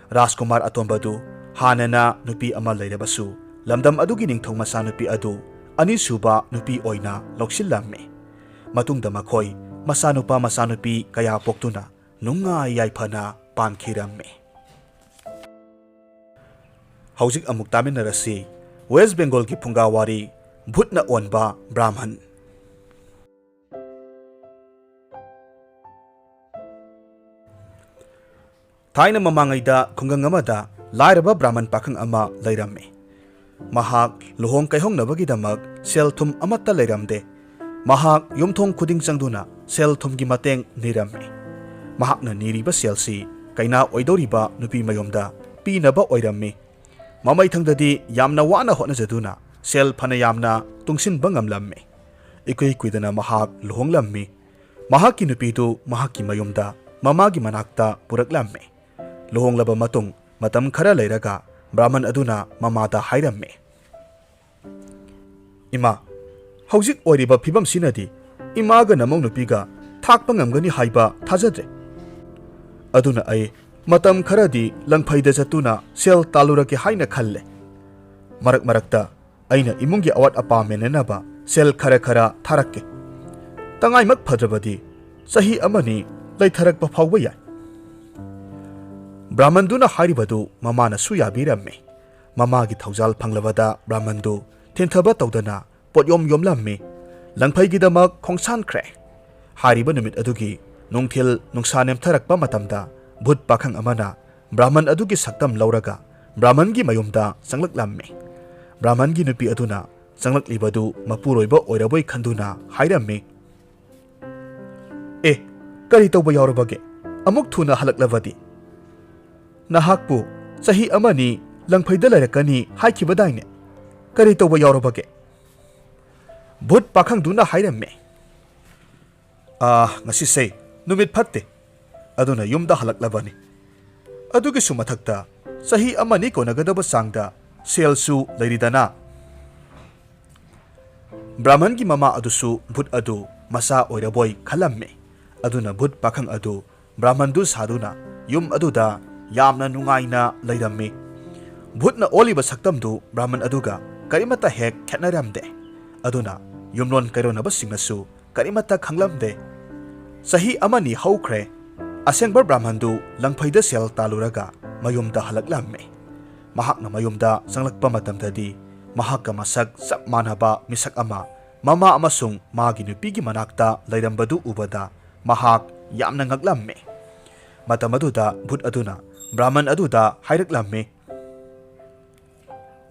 ꯔꯥꯖꯀꯨꯃꯥꯔ ꯑꯇꯣꯝꯕꯗꯨ ꯍꯥꯟꯅꯅ ꯅꯨꯄꯤ ꯑꯃ ꯂꯩꯔꯕꯁꯨ, ꯂꯝꯗꯝ ꯑꯗꯨꯒꯤ ꯅꯤꯡꯊꯧ ꯃꯆꯥꯅꯨꯄꯤ ꯑꯗꯨ ꯑꯅꯤꯁꯨꯕ ꯅꯨꯄꯤ ꯑꯣꯏꯅ ꯂꯧꯁꯤꯜꯂꯝꯃꯤ꯫ ꯃꯇꯨꯡꯗ ꯃꯈꯣꯏ ꯃꯆꯥꯅꯨꯄꯥ ꯃꯆꯥꯅꯨꯄꯤ ꯀꯌꯥ ꯄꯣꯛꯇꯨꯅ ꯅꯨꯡꯉꯥꯏ ꯌꯥꯏꯐꯅ ꯄꯥꯟꯈꯤꯔꯝꯃꯤ꯫ ꯍꯧꯖꯤꯛ ꯑꯃꯨꯛ ꯇꯥꯃꯤꯟꯅꯔꯁꯤ ꯋꯦꯁ ꯕꯦꯡꯒꯣꯜꯒꯤ ꯐꯨꯡꯒꯥꯋꯥꯔꯤ ꯚꯨꯠꯅ ꯑꯣꯟꯕ ꯕ꯭ꯔꯥꯍꯃꯟ꯫ ꯊꯥꯏꯅ ꯃꯃꯥꯡꯉꯩꯗ ꯈꯨꯡꯒꯪ ꯑꯃꯗ ꯂꯥꯏꯔꯕ ꯕ꯭ꯔꯥꯍꯃꯟ ꯄꯥꯈꯪ ꯑꯃ ꯂꯩꯔꯝꯃꯤ꯫ ꯃꯍꯥꯛ ꯂꯨꯍꯣꯡ ꯀꯩꯍꯣꯡꯅꯕꯒꯤꯗꯃꯛ ꯁꯦꯜ ꯊꯨꯝ ꯑꯃꯠꯇ ꯂꯩꯔꯝꯗꯦ꯫ ꯃꯍꯥꯛ ꯌꯨꯝꯊꯣꯡ ꯈꯨꯗꯤꯡ ꯆꯪꯗꯨꯅ ꯁꯦꯜ ꯊꯨꯝꯒꯤ ꯃꯇꯦꯡ ꯅꯤꯔꯝꯃꯤ꯫ ꯃꯍꯥꯛꯅ ꯅꯤꯔꯤꯕ ꯁꯦꯜꯁꯤ ꯀꯩꯅꯥ ꯑꯣꯏꯗꯧꯔꯤꯕ ꯅꯨꯄꯤ ꯃꯌꯨꯝꯗ ꯄꯤꯅꯕ ꯑꯣꯏꯔꯝꯃꯤ꯫ ꯃꯃꯩꯊꯪꯗꯗꯤ ꯌꯥꯝꯅ ꯋꯥꯅ ꯍꯣꯠꯅꯖꯗꯨꯅ ꯁꯦꯜ ꯐꯅ ꯌꯥꯝꯅ ꯇꯨꯡꯁꯤꯟꯕ ꯉꯝꯂꯝꯃꯤ꯫ ꯏꯀꯨꯏ ꯀꯨꯏꯗꯅ ꯃꯍꯥꯛ ꯂꯨꯍꯣꯡꯂꯝꯃꯤ꯫ ꯃꯍꯥꯛꯀꯤ ꯅꯨꯄꯤꯗꯨ ꯃꯍꯥꯛꯀꯤ ꯃꯌꯨꯝꯗ ꯃꯃꯥꯒꯤ ꯃꯅꯥꯛꯇ ꯄꯨꯔꯛꯂꯝꯃꯤ꯫ ꯂꯨꯍꯣꯡꯂꯕ ꯃꯇꯨꯡ ꯃꯇꯝ ꯈꯔ ꯂꯩꯔꯒ ꯕ꯭ꯔꯥꯍꯃꯟ ꯑꯗꯨꯅ ꯃꯃꯥꯗ ꯍꯥꯏꯔꯝꯃꯤ, "ꯏꯃꯥ, ꯍꯧꯖꯤꯛ ꯑꯣꯏꯔꯤꯕ ꯐꯤꯕꯝꯁꯤꯅꯗꯤ ꯏꯃꯥꯒ ꯅꯃꯧ ꯅꯨꯄꯤꯒ ꯊꯥꯛꯄ ꯉꯝꯒꯅꯤ ꯍꯥꯏꯕ ꯊꯥꯖꯗ꯭ꯔꯦ꯫ ꯑꯗꯨꯅ ꯑꯩ ꯃꯇꯝ ꯈꯔꯗꯤ ꯂꯪꯐꯩꯗ ꯆꯠꯇꯨꯅ ꯁꯦꯜ ꯇꯥꯜꯂꯨꯔꯒꯦ ꯍꯥꯏꯅ ꯈꯜꯂꯦ꯫ ꯃꯔꯛ ꯃꯔꯛꯇ ꯑꯩꯅ ꯏꯃꯨꯡꯒꯤ ꯑꯋꯥꯠ ꯑꯄꯥ ꯃꯦꯟꯅꯅꯕ ꯁꯦꯜ ꯈꯔ ꯈꯔ ꯊꯥꯔꯛꯀꯦ꯫ ꯇꯉꯥꯏꯃꯛ ꯐꯗ꯭ꯔꯕꯗꯤ ꯆꯍꯤ ꯑꯃꯅꯤ ꯂꯩꯊꯔꯛꯄ ꯐꯥꯎꯕ ꯌꯥꯏ꯫ ꯕ꯭ꯔꯥꯍꯃꯟꯗꯨꯅ ꯍꯥꯏꯔꯤꯕꯗꯨ ꯃꯃꯥꯅꯁꯨ ꯌꯥꯕꯤꯔꯝꯃꯤ꯫ ꯃꯃꯥꯒꯤ ꯊꯧꯖꯥꯜ ꯐꯪꯂꯕꯗ ꯕ꯭ꯔꯥꯍꯃꯟꯗꯨ ꯊꯤꯟꯊꯕ ꯇꯧꯗꯅ ꯄꯣꯠꯌꯣꯝ ꯌꯣꯝꯂꯝꯃꯤ꯫ ꯂꯪꯐꯩꯒꯤꯗꯃꯛ ꯈꯣꯡꯁꯥꯟꯈ꯭ꯔꯦ꯫ ꯍꯥꯏꯔꯤꯕ ꯅꯨꯃꯤꯠ ꯑꯗꯨꯒꯤ ꯅꯨꯡꯊꯤꯜ ꯅꯨꯡꯁꯥ ꯅꯦꯝꯊꯔꯛꯄ ꯃꯇꯝꯗ ꯚꯨꯠ ꯄꯥꯈꯪ ꯑꯃꯅ ꯕ꯭ꯔꯥꯍꯃꯟ ꯑꯗꯨꯒꯤ ꯁꯛꯇꯝ ꯂꯧꯔꯒ ꯕ꯭ꯔꯥꯍꯃꯟꯒꯤ ꯃꯌꯨꯝꯗ ꯆꯪꯂꯛꯂꯝꯃꯤ꯫ ꯕ꯭ꯔꯥꯍꯃꯟꯒꯤ ꯅꯨꯄꯤ ꯑꯗꯨꯅ ꯆꯪꯂꯛꯂꯤꯕꯗꯨ ꯃꯄꯨꯔꯣꯏꯕ ꯑꯣꯏꯔꯕꯣꯏ ꯈꯟꯗꯨꯅ ꯍꯥꯏꯔꯝꯃꯤ, "ꯑꯦ, ꯀꯔꯤ ꯇꯧꯕ ꯌꯥꯎꯔꯕꯒꯦ? ꯑꯃꯨꯛ ꯊꯨꯅ ꯍꯜꯂꯛꯂꯕꯗꯤ? ꯅꯍꯥꯛꯄꯨ ꯆꯍꯤ ꯑꯃꯅꯤ ꯂꯪꯐꯩꯗ ꯂꯩꯔꯛꯀꯅꯤ ꯍꯥꯏꯈꯤꯕꯗꯥꯏꯅꯦ? ꯀꯔꯤ ꯇꯧꯕ ꯌꯥꯎꯔꯕꯒꯦ?" ꯚꯨꯠ ꯄꯥꯈꯪꯗꯨꯅ ꯍꯥꯏꯔꯝꯃꯦ, "ꯑꯥ, ꯉꯁꯤꯁꯦ ꯅꯨꯃꯤꯠ ꯐꯠꯇꯦ, ꯑꯗꯨꯅ ꯌꯨꯝꯗ ꯍꯜꯂꯛꯂꯕꯅꯤ꯫ ꯑꯗꯨꯒꯤꯁꯨ ꯃꯊꯛꯇ ꯆꯍꯤ ꯑꯃꯅꯤ ꯀꯣꯟꯅꯒꯗꯕ ꯆꯥꯡꯗ ꯁꯦꯜꯁꯨ ꯂꯩꯔꯤꯗꯅ?" ꯕ꯭ꯔꯥꯍꯃꯟꯒꯤ ꯃꯃꯥ ꯑꯗꯨꯁꯨ ꯚꯨꯠ ꯑꯗꯨ ꯃꯆꯥ ꯑꯣꯏꯔꯕꯣꯏ ꯈꯜꯂꯝꯃꯤ꯫ ꯑꯗꯨꯅ ꯚꯨꯠ ꯄꯥꯈꯪ ꯑꯗꯨ ꯕ꯭ꯔꯥꯍꯃꯟꯗꯨ ꯁꯥꯗꯨꯅ ꯌꯨꯝ ꯑꯗꯨꯗ ꯌꯥꯝꯅ ꯅꯨꯡꯉꯥꯏꯅ ꯂꯩꯔꯝꯃꯤ꯫ ꯚꯨꯠꯅ ꯑꯣꯜꯂꯤꯕ ꯁꯛꯇꯝꯗꯨ ꯕ꯭ꯔꯥꯍꯃꯟ ꯑꯗꯨꯒ ꯀꯔꯤꯃꯠꯇ ꯍꯦꯛ ꯈꯦꯠꯅꯔꯝꯗꯦ꯫ ꯑꯗꯨꯅ ꯌꯨꯝꯂꯣꯟ ꯀꯩꯔꯣꯟꯅꯕꯁꯤꯡꯅꯁꯨ ꯀꯔꯤꯃꯠꯇ ꯈꯪꯂꯝꯗꯦ꯫ ꯆꯍꯤ ꯑꯃꯅꯤ ꯍꯧꯈ꯭ꯔꯦ꯫ ꯑꯁꯦꯡꯕ ꯕ꯭ꯔꯥꯍꯃꯟꯗꯨ ꯂꯪꯐꯩꯗ ꯁꯦꯜ ꯇꯥꯜꯂꯨꯔꯒ ꯃꯌꯨꯝꯗ ꯍꯜꯂꯛꯂꯝꯃꯤ꯫ ꯃꯍꯥꯛꯅ ꯃꯌꯨꯝꯗ ꯆꯪꯂꯛꯄ ꯃꯇꯝꯗꯗꯤ ꯃꯍꯥꯛꯀ ꯃꯁꯛ ꯆꯞ ꯃꯥꯟꯅꯕ ꯃꯤꯁꯛ ꯑꯃ ꯃꯃꯥ ꯑꯃꯁꯨꯡ ꯃꯥꯒꯤ ꯅꯨꯄꯤꯒꯤ ꯃꯅꯥꯛꯇ ꯂꯩꯔꯝꯕꯗꯨ ꯎꯕꯗ ꯃꯍꯥꯛ ꯌꯥꯝꯅ ꯉꯛꯂꯝꯃꯤ꯫ ꯃꯇꯝ ꯑꯗꯨꯗ ꯚꯨꯠ ꯑꯗꯨꯅ ꯕ꯭ꯔꯥꯍꯃꯟ ꯑꯗꯨꯗ ꯍꯥꯏꯔꯛꯂꯝꯃꯤ,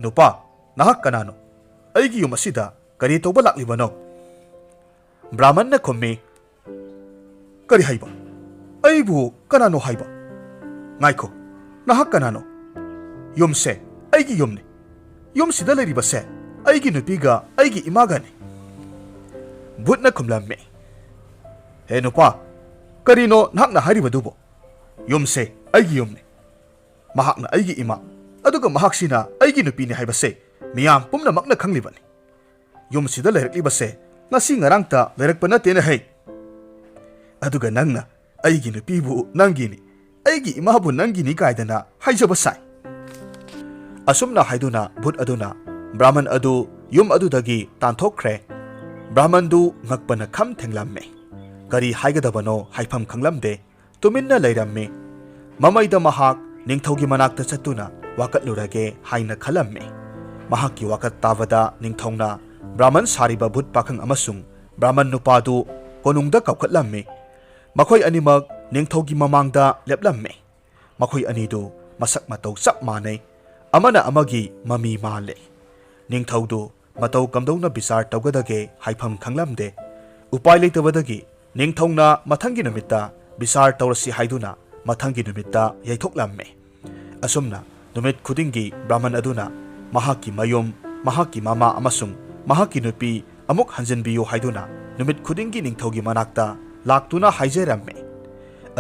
"ꯅꯨꯄꯥ, ꯅꯍꯥꯛ ꯀꯅꯥꯅꯣ? ꯑꯩꯒꯤ ꯌꯨꯝ ꯑꯁꯤꯗ ꯀꯔꯤ ꯇꯧꯕ ꯂꯥꯛꯂꯤꯕꯅꯣ?" ꯕ꯭ꯔꯥꯍꯃꯟꯅ ꯈꯨꯝꯃꯤ, "ꯀꯔꯤ ꯍꯥꯏꯕ? ꯑꯩꯕꯨ ꯀꯅꯥꯅꯣ ꯍꯥꯏꯕ? ꯉꯥꯏꯈꯣ, ꯅꯍꯥꯛ ꯀꯅꯥꯅꯣ? ꯌꯨꯝꯁꯦ ꯑꯩꯒꯤ ꯌꯨꯝꯅꯤ꯫ ꯌꯨꯝꯁꯤꯗ ꯂꯩꯔꯤꯕꯁꯦ ꯑꯩꯒꯤ ꯅꯨꯄꯤꯒ ꯑꯩꯒꯤ ꯏꯃꯥꯒꯅꯤ꯫" ꯚꯨꯠꯅ ꯈꯨꯝꯂꯝꯃꯤ, "ꯍꯦ ꯅꯨꯄꯥ, ꯀꯔꯤꯅꯣ ꯅꯍꯥꯛꯅ ꯍꯥꯏꯔꯤꯕꯗꯨꯕꯨ? ꯌꯨꯝꯁꯦ ꯑꯩꯒꯤ ꯌꯨꯝꯅꯤ꯫ ꯃꯍꯥꯛꯅ ꯑꯩꯒꯤ ꯏꯃꯥ, ꯑꯗꯨꯒ ꯃꯍꯥꯛꯁꯤꯅ ꯑꯩꯒꯤ ꯅꯨꯄꯤꯅꯤ ꯍꯥꯏꯕꯁꯦ ꯃꯤꯌꯥꯝ ꯄꯨꯝꯅꯃꯛꯅ ꯈꯪꯂꯤꯕꯅꯤ꯫ ꯌꯨꯝꯁꯤꯗ ꯂꯩꯔꯛꯂꯤꯕꯁꯦ ꯉꯁꯤ ꯉꯔꯥꯡꯇ ꯂꯩꯔꯛꯄ ꯅꯠꯇꯦꯅꯦꯍꯦ꯫ ꯑꯗꯨꯒ ꯅꯪꯅ ꯑꯩꯒꯤ ꯅꯨꯄꯤꯕꯨ ꯅꯪꯒꯤꯅꯤ, ꯑꯩꯒꯤ ꯏꯃꯥꯕꯨ ꯅꯪꯒꯤꯅꯤ ꯀꯥꯏꯗꯅ ꯍꯥꯏꯖꯕ ꯁꯥꯏ꯫" ꯑꯁꯨꯝꯅ ꯍꯥꯏꯗꯨꯅ ꯚꯨꯠ ꯑꯗꯨꯅ ꯕ꯭ꯔꯥꯍꯃꯟ ꯑꯗꯨ ꯌꯨꯝ ꯑꯗꯨꯗꯒꯤ ꯇꯥꯟꯊꯣꯛꯈ꯭ꯔꯦ꯫ ꯕ꯭ꯔꯥꯍꯃꯟꯗꯨ ꯉꯛꯄꯅ ꯈꯝ ꯊꯦꯡꯂꯝꯃꯦ꯫ ꯀꯔꯤ ꯍꯥꯏꯒꯗꯕꯅꯣ ꯍꯥꯏꯐꯝ ꯈꯪꯂꯝꯗꯦ꯫ ꯇꯨꯃꯤꯟꯅ ꯂꯩꯔꯝꯃꯤ꯫ ꯃꯃꯩꯗ ꯃꯍꯥꯛ ꯅꯤꯡꯊꯧꯒꯤ ꯃꯅꯥꯛꯇ ꯆꯠꯇꯨꯅ ꯋꯥꯀꯠꯂꯨꯔꯒꯦ ꯍꯥꯏꯅ ꯈꯜꯂꯝꯃꯤ꯫ ꯃꯍꯥꯛꯀꯤ ꯋꯥꯀꯠ ꯇꯥꯕꯗ ꯅꯤꯡꯊꯧꯅ ꯕ꯭ꯔꯥꯍꯃꯟ ꯁꯥꯔꯤꯕ ꯚꯨꯠ ꯄꯥꯈꯪ ꯑꯃꯁꯨꯡ ꯕ꯭ꯔꯥꯍꯃꯟ ꯅꯨꯄꯥꯗꯨ ꯀꯣꯅꯨꯡꯗ ꯀꯧꯈꯠꯂꯝꯃꯤ꯫ ꯃꯈꯣꯏ ꯑꯅꯤꯃꯛ ꯅꯤꯡꯊꯧꯒꯤ ꯃꯃꯥꯡꯗ ꯂꯦꯞꯂꯝꯃꯤ꯫ ꯃꯈꯣꯏ ꯑꯅꯤꯗꯨ ꯃꯁꯛ ꯃꯇꯧ ꯆꯞ ꯃꯥꯟꯅꯩ, ꯑꯃꯅ ꯑꯃꯒꯤ ꯃꯃꯤ ꯃꯥꯜꯂꯦ꯫ ꯅꯤꯡꯊꯧꯗꯨ ꯃꯇꯧ ꯀꯝꯗꯧꯅ ꯕꯤꯆꯥꯔ ꯇꯧꯒꯗꯒꯦ ꯍꯥꯏꯐꯝ ꯈꯪꯂꯝꯗꯦ꯫ ꯎꯄꯥꯏ ꯂꯩꯇꯕꯗꯒꯤ ꯅꯤꯡꯊꯧꯅ ꯃꯊꯪꯒꯤ ꯅꯨꯃꯤꯠꯇ ꯕꯤꯆꯥꯔ ꯇꯧꯔꯁꯤ ꯍꯥꯏꯗꯨꯅ ꯃꯊꯪꯒꯤ ꯅꯨꯃꯤꯠꯇ ꯌꯩꯊꯣꯛꯂꯝꯃꯤ꯫ ꯑꯁꯨꯝꯅ ꯅꯨꯃꯤꯠ ꯈꯨꯗꯤꯡꯒꯤ ꯕ꯭ꯔꯥꯍꯃꯟ ꯑꯗꯨꯅ ꯃꯍꯥꯛꯀꯤ ꯃꯌꯨꯝ, ꯃꯍꯥꯛꯀꯤ ꯃꯃꯥ ꯑꯃꯁꯨꯡ ꯃꯍꯥꯛꯀꯤ ꯅꯨꯄꯤ ꯑꯃꯨꯛ ꯍꯟꯖꯤꯟꯕꯤꯌꯨ ꯍꯥꯏꯗꯨꯅ ꯅꯨꯃꯤꯠ ꯈꯨꯗꯤꯡꯒꯤ ꯅꯤꯡꯊꯧꯒꯤ ꯃꯅꯥꯛꯇ ꯂꯥꯛꯇꯨꯅ ꯍꯥꯏꯖꯔꯝꯃꯤ꯫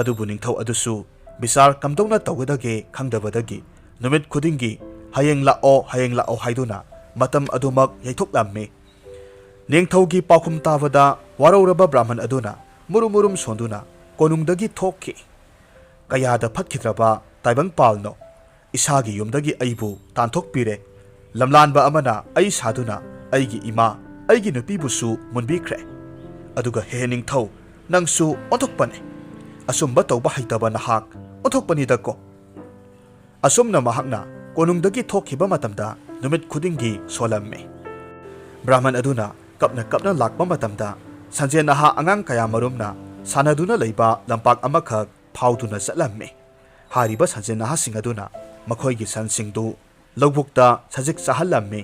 ꯑꯗꯨꯕꯨ ꯅꯤꯡꯊꯧ ꯑꯗꯨꯁꯨ ꯕꯤꯆꯥꯔ ꯀꯝꯗꯧꯅ ꯇꯧꯒꯗꯒꯦ ꯈꯪꯗꯕꯗꯒꯤ ꯅꯨꯃꯤꯠ ꯈꯨꯗꯤꯡꯒꯤ "ꯍꯌꯦꯡ ꯂꯥꯛꯑꯣ, ꯍꯌꯦꯡ ꯂꯥꯛꯑꯣ" ꯍꯥꯏꯗꯨꯅ ꯃꯇꯝ ꯑꯗꯨꯃꯛ ꯌꯩꯊꯣꯛꯂꯝꯃꯤ꯫ ꯅꯤꯡꯊꯧꯒꯤ ꯄꯥꯎꯈꯨꯝ ꯇꯥꯕꯗ ꯋꯥꯔꯧꯔꯕ ꯕ꯭ꯔꯥꯍꯃꯟ ꯑꯗꯨꯅ ꯃꯨꯔꯨꯝ ꯃꯨꯔꯨꯝ ꯁꯣꯟꯗꯨꯅ ꯀꯣꯅꯨꯡꯗꯒꯤ ꯊꯣꯛꯈꯤ꯫ "ꯀꯌꯥꯗ ꯐꯠꯈꯤꯗ꯭ꯔꯕ ꯇꯥꯏꯕꯪꯄꯥꯜꯅꯣ! ꯏꯁꯥꯒꯤ ꯌꯨꯝꯗꯒꯤ ꯑꯩꯕꯨ ꯇꯥꯟꯊꯣꯛꯄꯤꯔꯦ꯫ ꯂꯝꯂꯥꯟꯕ ꯑꯃꯅ ꯑꯩ ꯁꯥꯗꯨꯅ ꯑꯩꯒꯤ ꯏꯃꯥ, ꯑꯩꯒꯤ ꯅꯨꯄꯤꯕꯨꯁꯨ ꯃꯨꯟꯕꯤꯈ꯭ꯔꯦ꯫ ꯑꯗꯨꯒ ꯍꯦ ꯅꯤꯡꯊꯧ, ꯅꯪꯁꯨ ꯑꯣꯟꯊꯣꯛꯄꯅꯦ꯫ ꯑꯆꯨꯝꯕ ꯇꯧꯕ ꯍꯩꯇꯕ ꯅꯍꯥꯛ ꯑꯣꯟꯊꯣꯛꯄꯅꯤꯗꯀꯣ!" ꯑꯁꯨꯝꯅ ꯃꯍꯥꯛꯅ ꯀꯣꯅꯨꯡꯗꯒꯤ ꯊꯣꯛꯈꯤꯕ ꯃꯇꯝꯗ ꯅꯨꯃꯤꯠ ꯈꯨꯗꯤꯡꯒꯤ ꯁꯣꯜꯂꯝꯃꯤ꯫ ꯕ꯭ꯔꯥꯍꯃꯟ ꯑꯗꯨꯅ ꯀꯞꯅ ꯀꯞꯅ ꯂꯥꯛꯄ ꯃꯇꯝꯗ ꯁꯟꯖꯦꯟ ꯅꯍꯥ ꯑꯉꯥꯡ ꯀꯌꯥ ꯃꯔꯨꯝꯅ ꯁꯥꯟꯅꯗꯨꯅ ꯂꯩꯕ ꯂꯝꯄꯥꯛ ꯑꯃꯈꯛ ꯐꯥꯎꯗꯨꯅ ꯆꯠꯂꯝꯃꯤ꯫ ꯍꯥꯏꯔꯤꯕ ꯁꯟꯖꯦꯟ ꯅꯍꯥꯁꯤꯡ ꯑꯗꯨꯅ ꯃꯈꯣꯏꯒꯤ ꯁꯟꯁꯤꯡꯗꯨ ꯂꯧꯕꯨꯛꯇ ꯁꯖꯤꯛ ꯆꯥꯍꯜꯂꯝꯃꯤ,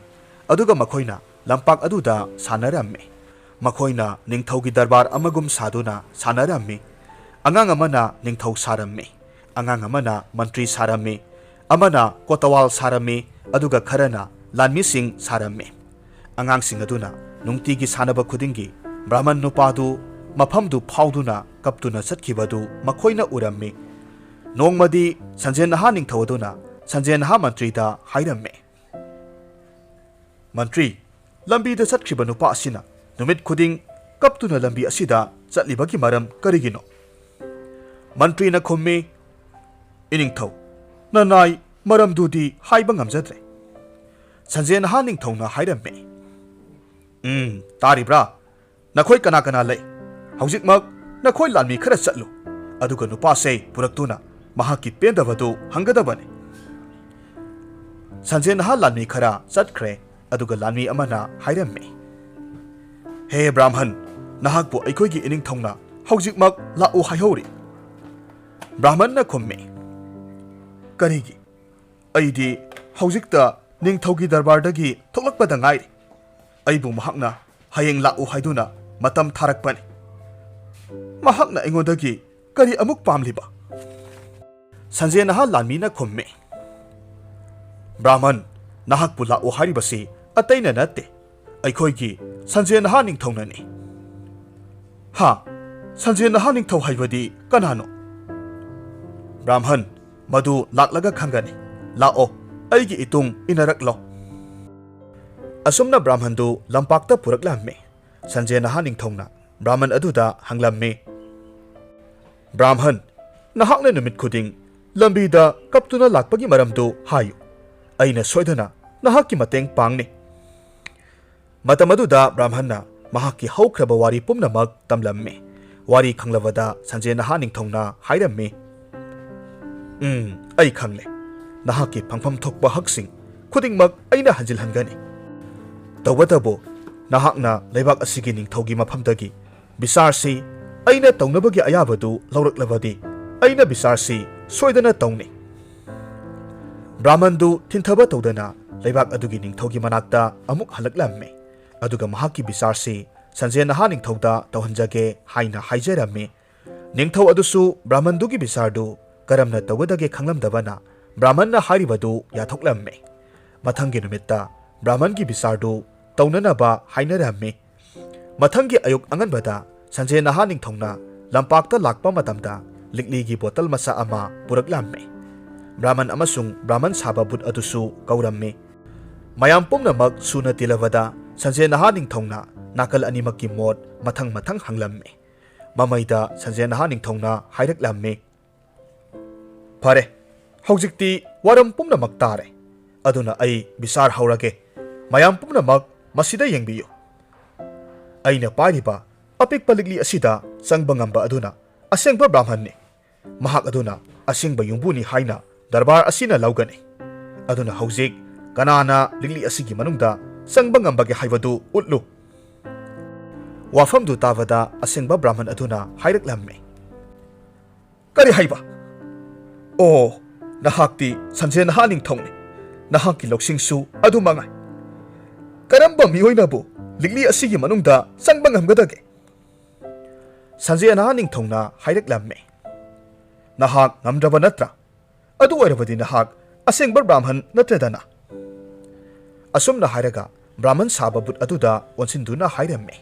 ꯑꯗꯨꯒ ꯃꯈꯣꯏꯅ ꯂꯝꯄꯥꯛ ꯑꯗꯨꯗ ꯁꯥꯟꯅꯔꯝꯃꯤ꯫ ꯃꯈꯣꯏꯅ ꯅꯤꯡꯊꯧꯒꯤ ꯗꯔꯕꯥꯔ ꯑꯃꯒꯨꯝ ꯁꯥꯗꯨꯅ ꯁꯥꯟꯅꯔꯝꯃꯤ꯫ ꯑꯉꯥꯡ ꯑꯃꯅ ꯅꯤꯡꯊꯧ ꯁꯥꯔꯝꯃꯤ, ꯑꯉꯥꯡ ꯑꯃꯅ ꯃꯟꯇ꯭ꯔꯤ ꯁꯥꯔꯝꯃꯤ, ꯑꯃꯅ ꯀꯣꯇꯋꯥꯜ ꯁꯥꯔꯝꯃꯤ, ꯑꯗꯨꯒ ꯈꯔꯅ ꯂꯥꯟꯃꯤꯁꯤꯡ ꯁꯥꯔꯝꯃꯤ꯫ ꯑꯉꯥꯡꯁꯤꯡ ꯑꯗꯨꯅ ꯅꯨꯡꯇꯤꯒꯤ ꯁꯥꯟꯅꯕ ꯈꯨꯗꯤꯡꯒꯤ ꯕ꯭ꯔꯥꯍꯃꯟ ꯅꯨꯄꯥꯗꯨ ꯃꯐꯝꯗꯨ ꯐꯥꯎꯗꯨꯅ ꯀꯞꯇꯨꯅ ꯆꯠꯈꯤꯕꯗꯨ ꯃꯈꯣꯏꯅ ꯎꯔꯝꯃꯤ꯫ ꯅꯣꯡꯃꯗꯤ ꯁꯟꯖꯦꯟ ꯅꯍꯥ ꯅꯤꯡꯊꯧ ꯑꯗꯨꯅ ꯁꯟꯖꯦꯟ ꯅꯍꯥ ꯃꯟꯇ꯭ꯔꯤꯗ ꯍꯥꯏꯔꯝꯃꯤ, "ꯃꯟꯇ꯭ꯔꯤ, ꯂꯝꯕꯤꯗ ꯆꯠꯈ꯭ꯔꯤꯕ ꯅꯨꯄꯥ ꯑꯁꯤꯅ ꯅꯨꯃꯤꯠ ꯈꯨꯗꯤꯡ ꯀꯞꯇꯨꯅ ꯂꯝꯕꯤ ꯑꯁꯤꯗ ꯆꯠꯂꯤꯕꯒꯤ ꯃꯔꯝ ꯀꯔꯤꯒꯤꯅꯣ?" ꯃꯟꯇ꯭ꯔꯤꯅ ꯈꯨꯝꯃꯤ, "ꯏꯅꯤꯡꯊꯧ, ꯅꯅꯥꯏ ꯃꯔꯝꯗꯨꯗꯤ ꯍꯥꯏꯕ ꯉꯝꯖꯗ꯭ꯔꯦ꯫" ꯁꯟꯖꯦꯟ ꯅꯍꯥ ꯅꯤꯡꯊꯧꯅ ꯍꯥꯏꯔꯝꯃꯤ, "ꯎꯝ, ꯇꯥꯔꯤꯕ꯭ꯔꯥ? ꯅꯈꯣꯏ ꯀꯅꯥ ꯀꯅꯥ ꯂꯩ? ꯍꯧꯖꯤꯛꯃꯛ ꯅꯈꯣꯏ ꯂꯥꯟꯃꯤ ꯈꯔ ꯆꯠꯂꯨ, ꯑꯗꯨꯒ ꯅꯨꯄꯥꯁꯦ ꯄꯨꯔꯛꯇꯨꯅ ꯃꯍꯥꯛꯀꯤ ꯄꯦꯟꯗꯕꯗꯨ ꯍꯪꯒꯗꯕꯅꯤ꯫ ꯁꯟꯖꯦꯟ ꯅꯍꯥ ꯂꯥꯟꯃꯤ ꯈꯔ ꯆꯠꯈ꯭ꯔꯦ, ꯑꯗꯨꯒ ꯂꯥꯟꯃꯤ ꯑꯃꯅ ꯍꯥꯏꯔꯝꯃꯤ, "ꯍꯦ ꯕ꯭ꯔꯥꯍꯃꯟ, ꯅꯍꯥꯛꯄꯨ ꯑꯩꯈꯣꯏꯒꯤ ꯏꯅꯤꯡꯊꯧꯅ ꯍꯧꯖꯤꯛꯃꯛ ꯂꯥꯛꯎ ꯍꯥꯏꯍꯧꯔꯤ꯫" ꯕ꯭ꯔꯥꯍꯃꯟꯅ ꯈꯨꯝꯃꯤ, "ꯀꯔꯤꯒꯤ? ꯑꯩꯗꯤ ꯍꯧꯖꯤꯛꯇ ꯅꯤꯡꯊꯧꯒꯤ ꯗꯔꯕꯥꯔꯗꯒꯤ ꯊꯣꯛꯂꯛꯄꯗ ꯉꯥꯏꯔꯤ꯫ ꯑꯩꯕꯨ ꯃꯍꯥꯛꯅ ꯍꯌꯦꯡ ꯂꯥꯛꯎ ꯍꯥꯏꯗꯨꯅ ꯃꯇꯝ ꯊꯥꯔꯛꯄꯅꯤ꯫ ꯃꯍꯥꯛꯅ ꯑꯩꯉꯣꯟꯗꯒꯤ ꯀꯔꯤ ꯑꯃꯨꯛ ꯄꯥꯝꯂꯤꯕ?" ꯁꯟꯖꯦꯟ ꯅꯍꯥ ꯂꯥꯟꯃꯤꯅ ꯈꯨꯝꯃꯤ, "ꯕ꯭ꯔꯥꯍꯃꯟ, ꯅꯍꯥꯛꯄꯨ ꯂꯥꯛꯎ ꯍꯥꯏꯔꯤꯕꯁꯤ ꯑꯇꯩꯅ ꯅꯠꯇꯦ, ꯑꯩꯈꯣꯏꯒꯤ ꯁꯟꯖꯦꯟ ꯅꯍꯥ ꯅꯤꯡꯊꯧꯅꯅꯤ꯫" "ꯍꯥ? ꯁꯟꯖꯦꯟ ꯅꯍꯥ ꯅꯤꯡꯊꯧ ꯍꯥꯏꯕꯗꯤ ꯀꯅꯥꯅꯣ?" "ꯕ꯭ꯔꯥꯍꯃꯟ, ꯃꯗꯨ ꯂꯥꯛꯂꯒ ꯈꯪꯒꯅꯤ꯫ ꯂꯥꯛꯑꯣ, ꯑꯩꯒꯤ ꯏꯇꯨꯡ ꯏꯟꯅꯔꯛꯂꯣ꯫" ꯑꯁꯨꯝꯅ ꯕ꯭ꯔꯥꯍꯃꯟꯗꯨ ꯂꯝꯄꯥꯛꯇ ꯄꯨꯔꯛꯂꯝꯃꯤ꯫ ꯁꯟꯖꯦꯟ ꯅꯍꯥ ꯅꯤꯡꯊꯧꯅ ꯕ꯭ꯔꯥꯍꯃꯟ ꯑꯗꯨꯗ ꯍꯪꯂꯝꯃꯤ, "ꯕ꯭ꯔꯥꯍꯃꯟ, ꯅꯍꯥꯛꯅ ꯅꯨꯃꯤꯠ ꯈꯨꯗꯤꯡ ꯂꯝꯕꯤꯗ ꯀꯞꯇꯨꯅ ꯂꯥꯛꯄꯒꯤ ꯃꯔꯝꯗꯨ ꯍꯥꯏꯌꯨ꯫ ꯑꯩꯅ ꯁꯣꯏꯗꯅ ꯅꯍꯥꯛꯀꯤ ꯃꯇꯦꯡ ꯄꯥꯡꯅꯤ꯫" ꯃꯇꯝ ꯑꯗꯨꯗ ꯕ꯭ꯔꯥꯍꯃꯟꯅ ꯃꯍꯥꯛꯀꯤ ꯍꯧꯈ꯭ꯔꯕ ꯋꯥꯔꯤ ꯄꯨꯝꯅꯃꯛ ꯇꯝꯂꯝꯃꯤ꯫ ꯋꯥꯔꯤ ꯈꯪꯂꯕꯗ ꯁꯟꯖꯦꯟ ꯅꯍꯥ ꯅꯤꯡꯊꯧꯅ ꯍꯥꯏꯔꯝꯃꯤ, "ꯎꯝ, ꯑꯩ ꯈꯪꯂꯦ꯫ ꯅꯍꯥꯛꯀꯤ ꯐꯪꯐꯝ ꯊꯣꯛꯄ ꯍꯛꯁꯤꯡ ꯈꯨꯗꯤꯡꯃꯛ ꯑꯩꯅ ꯍꯟꯖꯤꯜꯍꯟꯒꯅꯤ꯫ ꯇꯧꯕꯇꯕꯨ, ꯅꯍꯥꯛꯅ ꯂꯩꯕꯥꯛ ꯑꯁꯤꯒꯤ ꯅꯤꯡꯊꯧꯒꯤ ꯃꯐꯝꯗꯒꯤ ꯕꯤꯆꯥꯔꯁꯤ ꯑꯩꯅ ꯇꯧꯅꯕꯒꯤ ꯑꯌꯥꯕꯗꯨ ꯂꯧꯔꯛꯂꯕꯗꯤ, ꯑꯩꯅ ꯕꯤꯆꯥꯔꯁꯤ ꯁꯣꯏꯗꯅ ꯇꯧꯅꯤ꯫" ꯕ꯭ꯔꯥꯍꯃꯟꯗꯨ ꯊꯤꯟꯊꯕ ꯇꯧꯗꯅ ꯂꯩꯕꯥꯛ ꯑꯗꯨꯒꯤ ꯅꯤꯡꯊꯧꯒꯤ ꯃꯅꯥꯛꯇ ꯑꯃꯨꯛ ꯍꯜꯂꯛꯂꯝꯃꯤ꯫ ꯑꯗꯨꯒ ꯃꯍꯥꯛꯀꯤ ꯕꯤꯆꯥꯔꯁꯤ ꯁꯟꯖꯦꯟ ꯅꯍꯥ ꯅꯤꯡꯊꯧꯗ ꯇꯧꯍꯟꯖꯒꯦ ꯍꯥꯏꯅ ꯍꯥꯏꯖꯔꯝꯃꯤ꯫ ꯅꯤꯡꯊꯧ ꯑꯗꯨꯁꯨ ꯕ꯭ꯔꯥꯍꯃꯟꯗꯨꯒꯤ ꯕꯤꯆꯥꯔꯗꯨ ꯀꯔꯝꯅ ꯇꯧꯒꯗꯒꯦ ꯈꯪꯂꯝꯗꯕꯅ ꯕ꯭ꯔꯥꯍꯃꯟꯅ ꯍꯥꯏꯔꯤꯕꯗꯨ ꯌꯥꯊꯣꯛꯂꯝꯃꯤ꯫ ꯃꯊꯪꯒꯤ ꯅꯨꯃꯤꯠꯇ ꯕ꯭ꯔꯥꯍꯃꯟꯒꯤ ꯕꯤꯆꯥꯔꯗꯨ ꯇꯧꯅꯅꯕ ꯍꯥꯏꯅꯔꯝꯃꯤ꯫ ꯃꯊꯪꯒꯤ ꯑꯌꯨꯛ ꯑꯉꯟꯕꯗ ꯁꯟꯖꯦꯟ ꯅꯍꯥ ꯅꯤꯡꯊꯧꯅ ꯂꯝꯄꯥꯛꯇ ꯂꯥꯛꯄ ꯃꯇꯝꯗ ꯂꯤꯛꯂꯤꯒꯤ ꯕꯣꯇꯜ ꯃꯆꯥ ꯑꯃ ꯄꯨꯔꯛꯂꯝꯃꯤ꯫ ꯕ꯭ꯔꯥꯍꯃꯟ ꯑꯃꯁꯨꯡ ꯕ꯭ꯔꯥꯍꯃꯟ ꯁꯥꯕ ꯚꯨꯠ ꯑꯗꯨꯁꯨ ꯀꯧꯔꯝꯃꯤ꯫ ꯃꯌꯥꯝ ꯄꯨꯝꯅꯃꯛ ꯁꯨꯅ ꯇꯤꯜꯂꯕꯗ ꯁꯟꯖꯦꯟ ꯅꯍꯥ ꯅꯤꯡꯊꯧꯅ ꯅꯥꯀꯜ ꯑꯅꯤꯃꯛꯀꯤ ꯃꯣꯠ ꯃꯊꯪ ꯃꯊꯪ ꯍꯪꯂꯝꯃꯤ꯫ ꯃꯃꯩꯗ ꯁꯟꯖꯦꯟ ꯅꯍꯥ ꯅꯤꯡꯊꯧꯅ ꯍꯥꯏꯔꯛꯂꯝꯃꯤ, "ꯐꯔꯦ, ꯍꯧꯖꯤꯛꯇꯤ ꯋꯥꯔꯝ ꯄꯨꯝꯅꯃꯛ ꯇꯥꯔꯦ꯫ ꯑꯗꯨꯅ ꯑꯩ ꯕꯤꯆꯥꯔ ꯍꯧꯔꯒꯦ꯫ ꯃꯌꯥꯝ ꯄꯨꯝꯅꯃꯛ ꯃꯁꯤꯗ ꯌꯦꯡꯕꯤꯌꯨ꯫ ꯑꯩꯅ ꯄꯥꯏꯔꯤꯕ ꯑꯄꯤꯛꯄ ꯂꯤꯛꯂꯤ ꯑꯁꯤꯗ ꯆꯪꯕ ꯉꯝꯕ ꯑꯗꯨꯅ ꯑꯁꯦꯡꯕ ꯕ꯭ꯔꯥꯍꯃꯟꯅꯤ꯫ ꯃꯍꯥꯛ ꯑꯗꯨꯅ ꯑꯁꯦꯡꯕ ꯌꯨꯝꯕꯨꯅꯤ ꯍꯥꯏꯅ ꯗꯔꯕꯥꯔ ꯑꯁꯤꯅ ꯂꯧꯒꯅꯤ꯫ ꯑꯗꯨꯅ ꯍꯧꯖꯤꯛ ꯀꯅꯥꯅ ꯂꯤꯛꯂꯤ ꯑꯁꯤꯒꯤ ꯃꯅꯨꯡꯗ ꯆꯪꯕ ꯉꯝꯕꯒꯦ ꯍꯥꯏꯕꯗꯨ ꯎꯠꯂꯨ꯫ ꯋꯥꯐꯝꯗꯨ ꯇꯥꯕꯗ ꯑꯁꯦꯡꯕ ꯕ꯭ꯔꯥꯍꯃꯟ ꯑꯗꯨꯅ ꯍꯥꯏꯔꯛꯂꯝꯃꯤ, "ꯀꯔꯤ ꯍꯥꯏꯕ? ꯑꯣ, ꯅꯍꯥꯛꯇꯤ ꯁꯟꯖꯦ ꯅꯍꯥ ꯅꯤꯡꯊꯧꯅꯤ꯫ ꯅꯍꯥꯛꯀꯤ ꯂꯧꯁꯤꯡꯁꯨ ꯑꯗꯨ ꯃꯉꯥꯏ꯫ ꯀꯔꯝꯕ ꯃꯤꯑꯣꯏꯅꯕꯨ ꯂꯤꯛꯂꯤ ꯑꯁꯤꯒꯤ ꯃꯅꯨꯡꯗ ꯆꯪꯕ ꯉꯝꯒꯗꯒꯦ?" ꯁꯟꯖꯦ ꯅꯍꯥ ꯅꯤꯡꯊꯧꯅ ꯍꯥꯏꯔꯛꯂꯝꯃꯤ, "ꯅꯍꯥꯛ ꯉꯝꯗ꯭ꯔꯕ ꯅꯠꯇ꯭ꯔꯥ? ꯑꯗꯨ ꯑꯣꯏꯔꯕꯗꯤ ꯅꯍꯥꯛ ꯑꯁꯦꯡꯕ ꯕ꯭ꯔꯥꯍꯃꯟ ꯅꯠꯇ꯭ꯔꯦꯗꯅ?" ꯑꯁꯨꯝꯅ ꯍꯥꯏꯔꯒ ꯕ꯭ꯔꯥꯍꯃꯟ ꯁꯥꯕ ꯕꯨꯠ ꯑꯗꯨꯗ ꯑꯣꯟꯁꯤꯟꯗꯨꯅ ꯍꯥꯏꯔꯝꯃꯤ,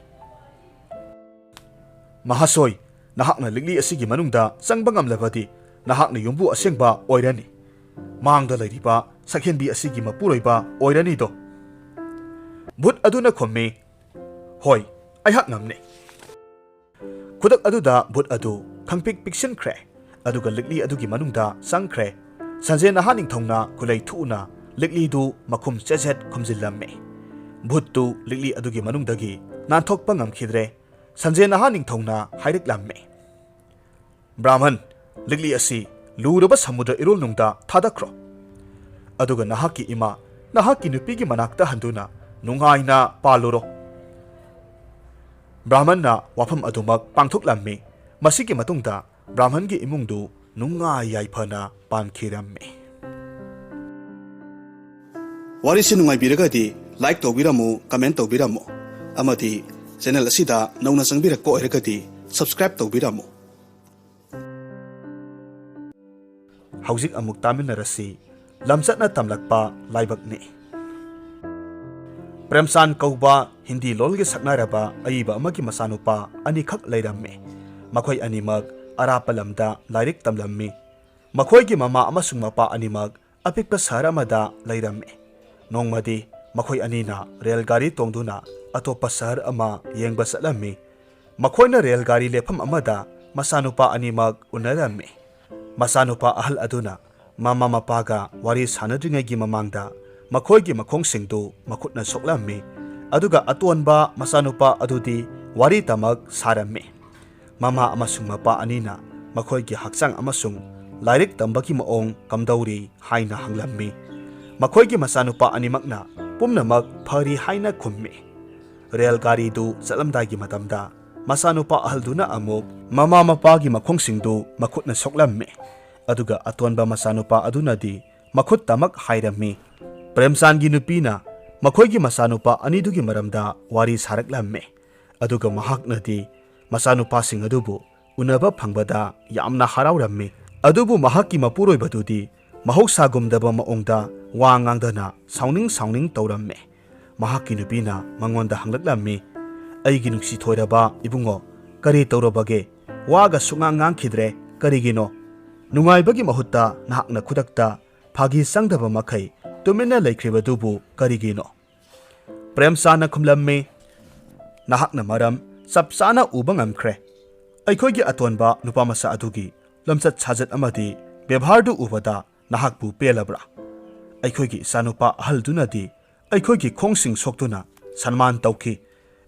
"ꯃꯍꯥꯁꯣꯏ, ꯅꯍꯥꯛꯅ ꯂꯤꯛꯂꯤ ꯑꯁꯤꯒꯤ ꯃꯅꯨꯡꯗ ꯆꯪꯕ ꯉꯝꯂꯕꯗꯤ ꯅꯍꯥꯛꯅ ꯌꯨꯝꯕꯨ ꯑꯁꯦꯡꯕ ꯑꯣꯏꯔꯅꯤ꯫ ꯃꯥꯡꯗ ꯂꯩꯔꯤꯕ ꯁꯛꯍꯦꯟꯕꯤ ꯑꯁꯤꯒꯤ ꯃꯄꯨꯔꯣꯏꯕ ꯑꯣꯏꯔꯅꯤꯗꯣ?" ꯕꯨꯠ ꯑꯗꯨꯅ ꯈꯨꯝꯃꯤ, "ꯍꯣꯏ, ꯑꯩꯍꯥꯛ ꯉꯝꯅꯤ꯫" ꯈꯨꯗꯛ ꯑꯗꯨꯗ ꯕꯨꯠ ꯑꯗꯨ ꯈꯪꯄꯤꯛ ꯄꯤꯛꯁꯤꯟꯈ꯭ꯔꯦ, ꯑꯗꯨꯒ ꯂꯤꯛꯂꯤ ꯑꯗꯨꯒꯤ ꯃꯅꯨꯡꯗ ꯆꯪꯈ꯭ꯔꯦ꯫ ꯁꯟꯖꯦ ꯅꯍꯥ ꯅꯤꯡꯊꯧꯅ ꯈꯨꯠꯂꯩ ꯊꯨꯅ ꯂꯤꯛꯂꯤꯗꯨ ꯃꯈꯨꯝ ꯆꯦꯠ ꯆꯦꯠ ꯈꯨꯝꯖꯤꯜꯂꯝꯃꯤ꯫ ꯕꯨꯠꯇꯨ ꯂꯤꯛꯂꯤ ꯑꯗꯨꯒꯤ ꯃꯅꯨꯡꯗꯒꯤ ꯅꯥꯟꯊꯣꯛꯄ ꯉꯝꯈꯤꯗ꯭ꯔꯦ꯫ ꯁꯟꯖꯦ ꯅꯍꯥ ꯅꯤꯡꯊꯧꯅ ꯍꯥꯏꯔꯛꯂꯝꯃꯤ, "ꯕ꯭ꯔꯥꯍꯃꯟ, ꯂꯤꯛꯂꯤ ꯑꯁꯤ ꯂꯨꯔꯕ ꯁꯃꯨꯗ꯭ꯔ ꯏꯔꯣꯜꯅꯨꯡꯗ ꯊꯥꯗꯈ꯭ꯔꯣ꯫ ꯑꯗꯨꯒ ꯅꯍꯥꯛꯀꯤ ꯏꯃꯥ, ꯅꯍꯥꯛꯀꯤ ꯅꯨꯄꯤꯒꯤ ꯃꯅꯥꯛꯇ ꯍꯟꯗꯨꯅ ꯅꯨꯡꯉꯥꯏꯅ ꯄꯥꯜꯂꯨꯔꯣ꯫" ꯕ꯭ꯔꯥꯍꯃꯟꯅ ꯋꯥꯐꯝ ꯑꯗꯨꯃꯛ ꯄꯥꯡꯊꯣꯛꯂꯝꯃꯤ꯫ ꯃꯁꯤꯒꯤ ꯃꯇꯨꯡꯗ ꯕ꯭ꯔꯥꯍꯃꯟꯒꯤ ꯏꯃꯨꯡꯗꯨ ꯅꯨꯡꯉꯥꯏ ꯌꯥꯏꯐꯅ ꯄꯥꯟꯈꯤꯔꯝꯃꯤ꯫ ꯋꯥꯔꯤꯁꯤ ꯅꯨꯡꯉꯥꯏꯕꯤꯔꯒꯗꯤ like ꯇꯧꯕꯤꯔꯝꯃꯨ, comment ꯇꯧꯕꯤꯔꯝꯃꯨ, ꯑꯃꯗꯤ channel ꯑꯁꯤꯗ ꯅꯧꯅ ꯆꯪꯕꯤꯔꯛꯄ ꯑꯣꯏꯔꯒꯗꯤ subscribe ꯇꯧꯕꯤꯔꯝꯃꯨ꯫ ꯍꯧꯖꯤꯛ ꯑꯃꯨꯛ ꯇꯥꯃꯤꯟꯅꯔꯁꯤ꯫ ꯂꯝꯆꯠꯅ ꯇꯝꯂꯛꯄ ꯂꯥꯏꯕꯛꯅꯤ꯫ ꯄ꯭ꯔꯦꯝꯆꯥꯟ ꯀꯧꯕ ꯍꯤꯟꯗꯤ ꯂꯣꯜꯒꯤ ꯁꯛꯅꯥꯏꯔꯕ ꯑꯏꯕ ꯑꯃꯒꯤ ꯃꯆꯥꯅꯨꯄꯥ ꯑꯅꯤꯈꯛ ꯂꯩꯔꯝꯃꯤ꯫ ꯃꯈꯣꯏ ꯑꯅꯤꯃꯛ ꯑꯔꯥꯞꯄ ꯂꯝꯗ ꯂꯥꯏꯔꯤꯛ ꯇꯝꯂꯝꯃꯤ꯫ ꯃꯈꯣꯏꯒꯤ ꯃꯃꯥ ꯑꯃꯁꯨꯡ ꯃꯄꯥ ꯑꯅꯤꯃꯛ ꯑꯄꯤꯛꯄ ꯁꯍꯔ ꯑꯃꯗ ꯂꯩꯔꯝꯃꯤ꯫ ꯅꯣꯡꯃꯗꯤ ꯃꯈꯣꯏ ꯑꯅꯤꯅ ꯔꯦꯜ ꯒꯥꯔꯤ ꯇꯣꯡꯗꯨꯅ ꯑꯇꯣꯞꯄ ꯁꯍꯔ ꯑꯃ ꯌꯦꯡꯕ ꯆꯠꯂꯝꯃꯤ꯫ ꯃꯈꯣꯏꯅ ꯔꯦꯜ ꯒꯥꯔꯤ ꯂꯦꯞꯐꯝ ꯑꯃꯗ ꯃꯆꯥꯅꯨꯄꯥ ꯑꯅꯤꯃꯛ ꯎꯅꯔꯝꯃꯤ꯫ ꯃꯆꯥꯅꯨꯄꯥ ꯑꯍꯜ ꯑꯗꯨꯅ ꯃꯃꯥ ꯃꯄꯥꯒ ꯋꯥꯔꯤ ꯁꯥꯅꯗ꯭ꯔꯤꯉꯩꯒꯤ ꯃꯃꯥꯡꯗ ꯃꯈꯣꯏꯒꯤ ꯃꯈꯣꯡꯁꯤꯡꯗꯨ ꯃꯈꯨꯠꯅ ꯁꯣꯛꯂꯝꯃꯤ, ꯑꯗꯨꯒ ꯑꯇꯣꯟꯕ ꯃꯆꯥꯅꯨꯄꯥ ꯑꯗꯨꯗꯤ ꯋꯥꯔꯤꯇꯃꯛ ꯁꯥꯔꯝꯃꯤ꯫ ꯃꯃꯥ ꯑꯃꯁꯨꯡ ꯃꯄꯥ ꯑꯅꯤꯅ ꯃꯈꯣꯏꯒꯤ ꯍꯛꯆꯥꯡ ꯑꯃꯁꯨꯡ ꯂꯥꯏꯔꯤꯛ ꯇꯝꯕꯒꯤ ꯃꯑꯣꯡ ꯀꯝꯗꯧꯔꯤ ꯍꯥꯏꯅ ꯍꯪꯂꯝꯃꯤ꯫ ꯃꯈꯣꯏꯒꯤ ꯃꯆꯥꯅꯨꯄꯥ ꯑꯅꯤꯃꯛꯅ ꯄꯨꯝꯅꯃꯛ ꯐꯔꯤ ꯍꯥꯏꯅ ꯈꯨꯝꯃꯤ꯫ ꯔꯦꯜ ꯒꯥꯔꯤꯗꯨ ꯆꯠꯂꯝꯗꯥꯏꯒꯤ ꯃꯇꯝꯗ ꯃꯆꯥꯅꯨꯄꯥ ꯑꯍꯜꯗꯨꯅ ꯑꯃꯨꯛ ꯃꯃꯥ ꯃꯄꯥꯒꯤ ꯃꯈꯣꯡꯁꯤꯡꯗꯨ ꯃꯈꯨꯠꯅ ꯁꯣꯛꯂꯝꯃꯤ꯫ ꯑꯗꯨꯒ ꯑꯇꯣꯟꯕ ꯃꯆꯥꯅꯨꯄꯥ ꯑꯗꯨꯅꯗꯤ ꯃꯈꯨꯠꯇꯃꯛ ꯍꯥꯏꯔꯝꯃꯤ꯫ ꯄ꯭ꯔꯦꯝꯆꯥꯟꯒꯤ ꯅꯨꯄꯤꯅ ꯃꯈꯣꯏꯒꯤ ꯃꯆꯥꯅꯨꯄꯥ ꯑꯅꯤꯗꯨꯒꯤ ꯃꯔꯝꯗ ꯋꯥꯔꯤ ꯁꯥꯔꯛꯂꯝꯃꯤ꯫ ꯑꯗꯨꯒ ꯃꯍꯥꯛꯅꯗꯤ ꯃꯆꯥꯅꯨꯄꯥꯁꯤꯡ ꯑꯗꯨꯕꯨ ꯎꯅꯕ ꯐꯪꯕꯗ ꯌꯥꯝꯅ ꯍꯔꯥꯎꯔꯝꯃꯤ꯫ ꯑꯗꯨꯕꯨ ꯃꯍꯥꯛꯀꯤ ꯃꯄꯨꯔꯣꯏꯕꯗꯨꯗꯤ ꯃꯍꯧꯁꯥꯒꯨꯝꯗꯕ ꯃꯑꯣꯡꯗ ꯋꯥ ꯉꯥꯡꯗꯅ ꯁꯥꯎꯅꯤꯡ ꯁꯥꯎꯅꯤꯡ ꯇꯧꯔꯝꯃꯤ꯫ ꯃꯍꯥꯛꯀꯤ ꯅꯨꯄꯤꯅ ꯃꯉꯣꯟꯗ ꯍꯪꯂꯛꯂꯝꯃꯤ, "ꯑꯩꯒꯤ ꯅꯨꯡꯁꯤ ꯊꯣꯏꯔꯕ ꯏꯕꯨꯡꯉꯣ, ꯀꯔꯤ ꯇꯧꯔꯕꯒꯦ? ꯋꯥꯒ ꯁꯨꯛꯉꯥꯡ ꯉꯥꯡꯈꯤꯗ꯭ꯔꯦ꯫ ꯀꯔꯤꯒꯤꯅꯣ? ꯅꯨꯡꯉꯥꯏꯕꯒꯤ ꯃꯍꯨꯠꯇ ꯅꯍꯥꯛꯅ ꯈꯨꯗꯛꯇ ꯐꯥꯒꯤ ꯆꯪꯗꯕ ꯃꯈꯩ ꯇꯨꯃꯤꯟꯅ ꯂꯩꯈ꯭ꯔꯤꯕꯗꯨꯕꯨ ꯀꯔꯤꯒꯤꯅꯣ?" ꯄ꯭ꯔꯦꯝꯆꯥꯟꯅ ꯈꯨꯝꯂꯝꯃꯤ, "ꯅꯍꯥꯛꯅ ꯃꯔꯝ ꯆꯞ ꯆꯥꯅ ꯎꯕ ꯉꯝꯈ꯭ꯔꯦ꯫ ꯑꯩꯈꯣꯏꯒꯤ ꯑꯇꯣꯟꯕ ꯅꯨꯄꯥ ꯃꯆꯥ ꯑꯗꯨꯒꯤ ꯂꯝꯆꯠ ꯁꯥꯖꯠ ꯑꯃꯗꯤ ꯕꯦꯕꯥꯔꯗꯨ ꯎꯕꯗ ꯅꯍꯥꯛꯄꯨ ꯄꯦꯜꯂꯕ꯭ꯔꯥ? ꯑꯩꯈꯣꯏꯒꯤ ꯏꯆꯥꯅꯨꯄꯥ ꯑꯍꯜꯗꯨꯅꯗꯤ ꯑꯩꯈꯣꯏꯒꯤ ꯈꯣꯡꯁꯤꯡ ꯁꯣꯛꯇꯨꯅ ꯁꯟꯃꯥꯟ ꯇꯧꯈꯤ,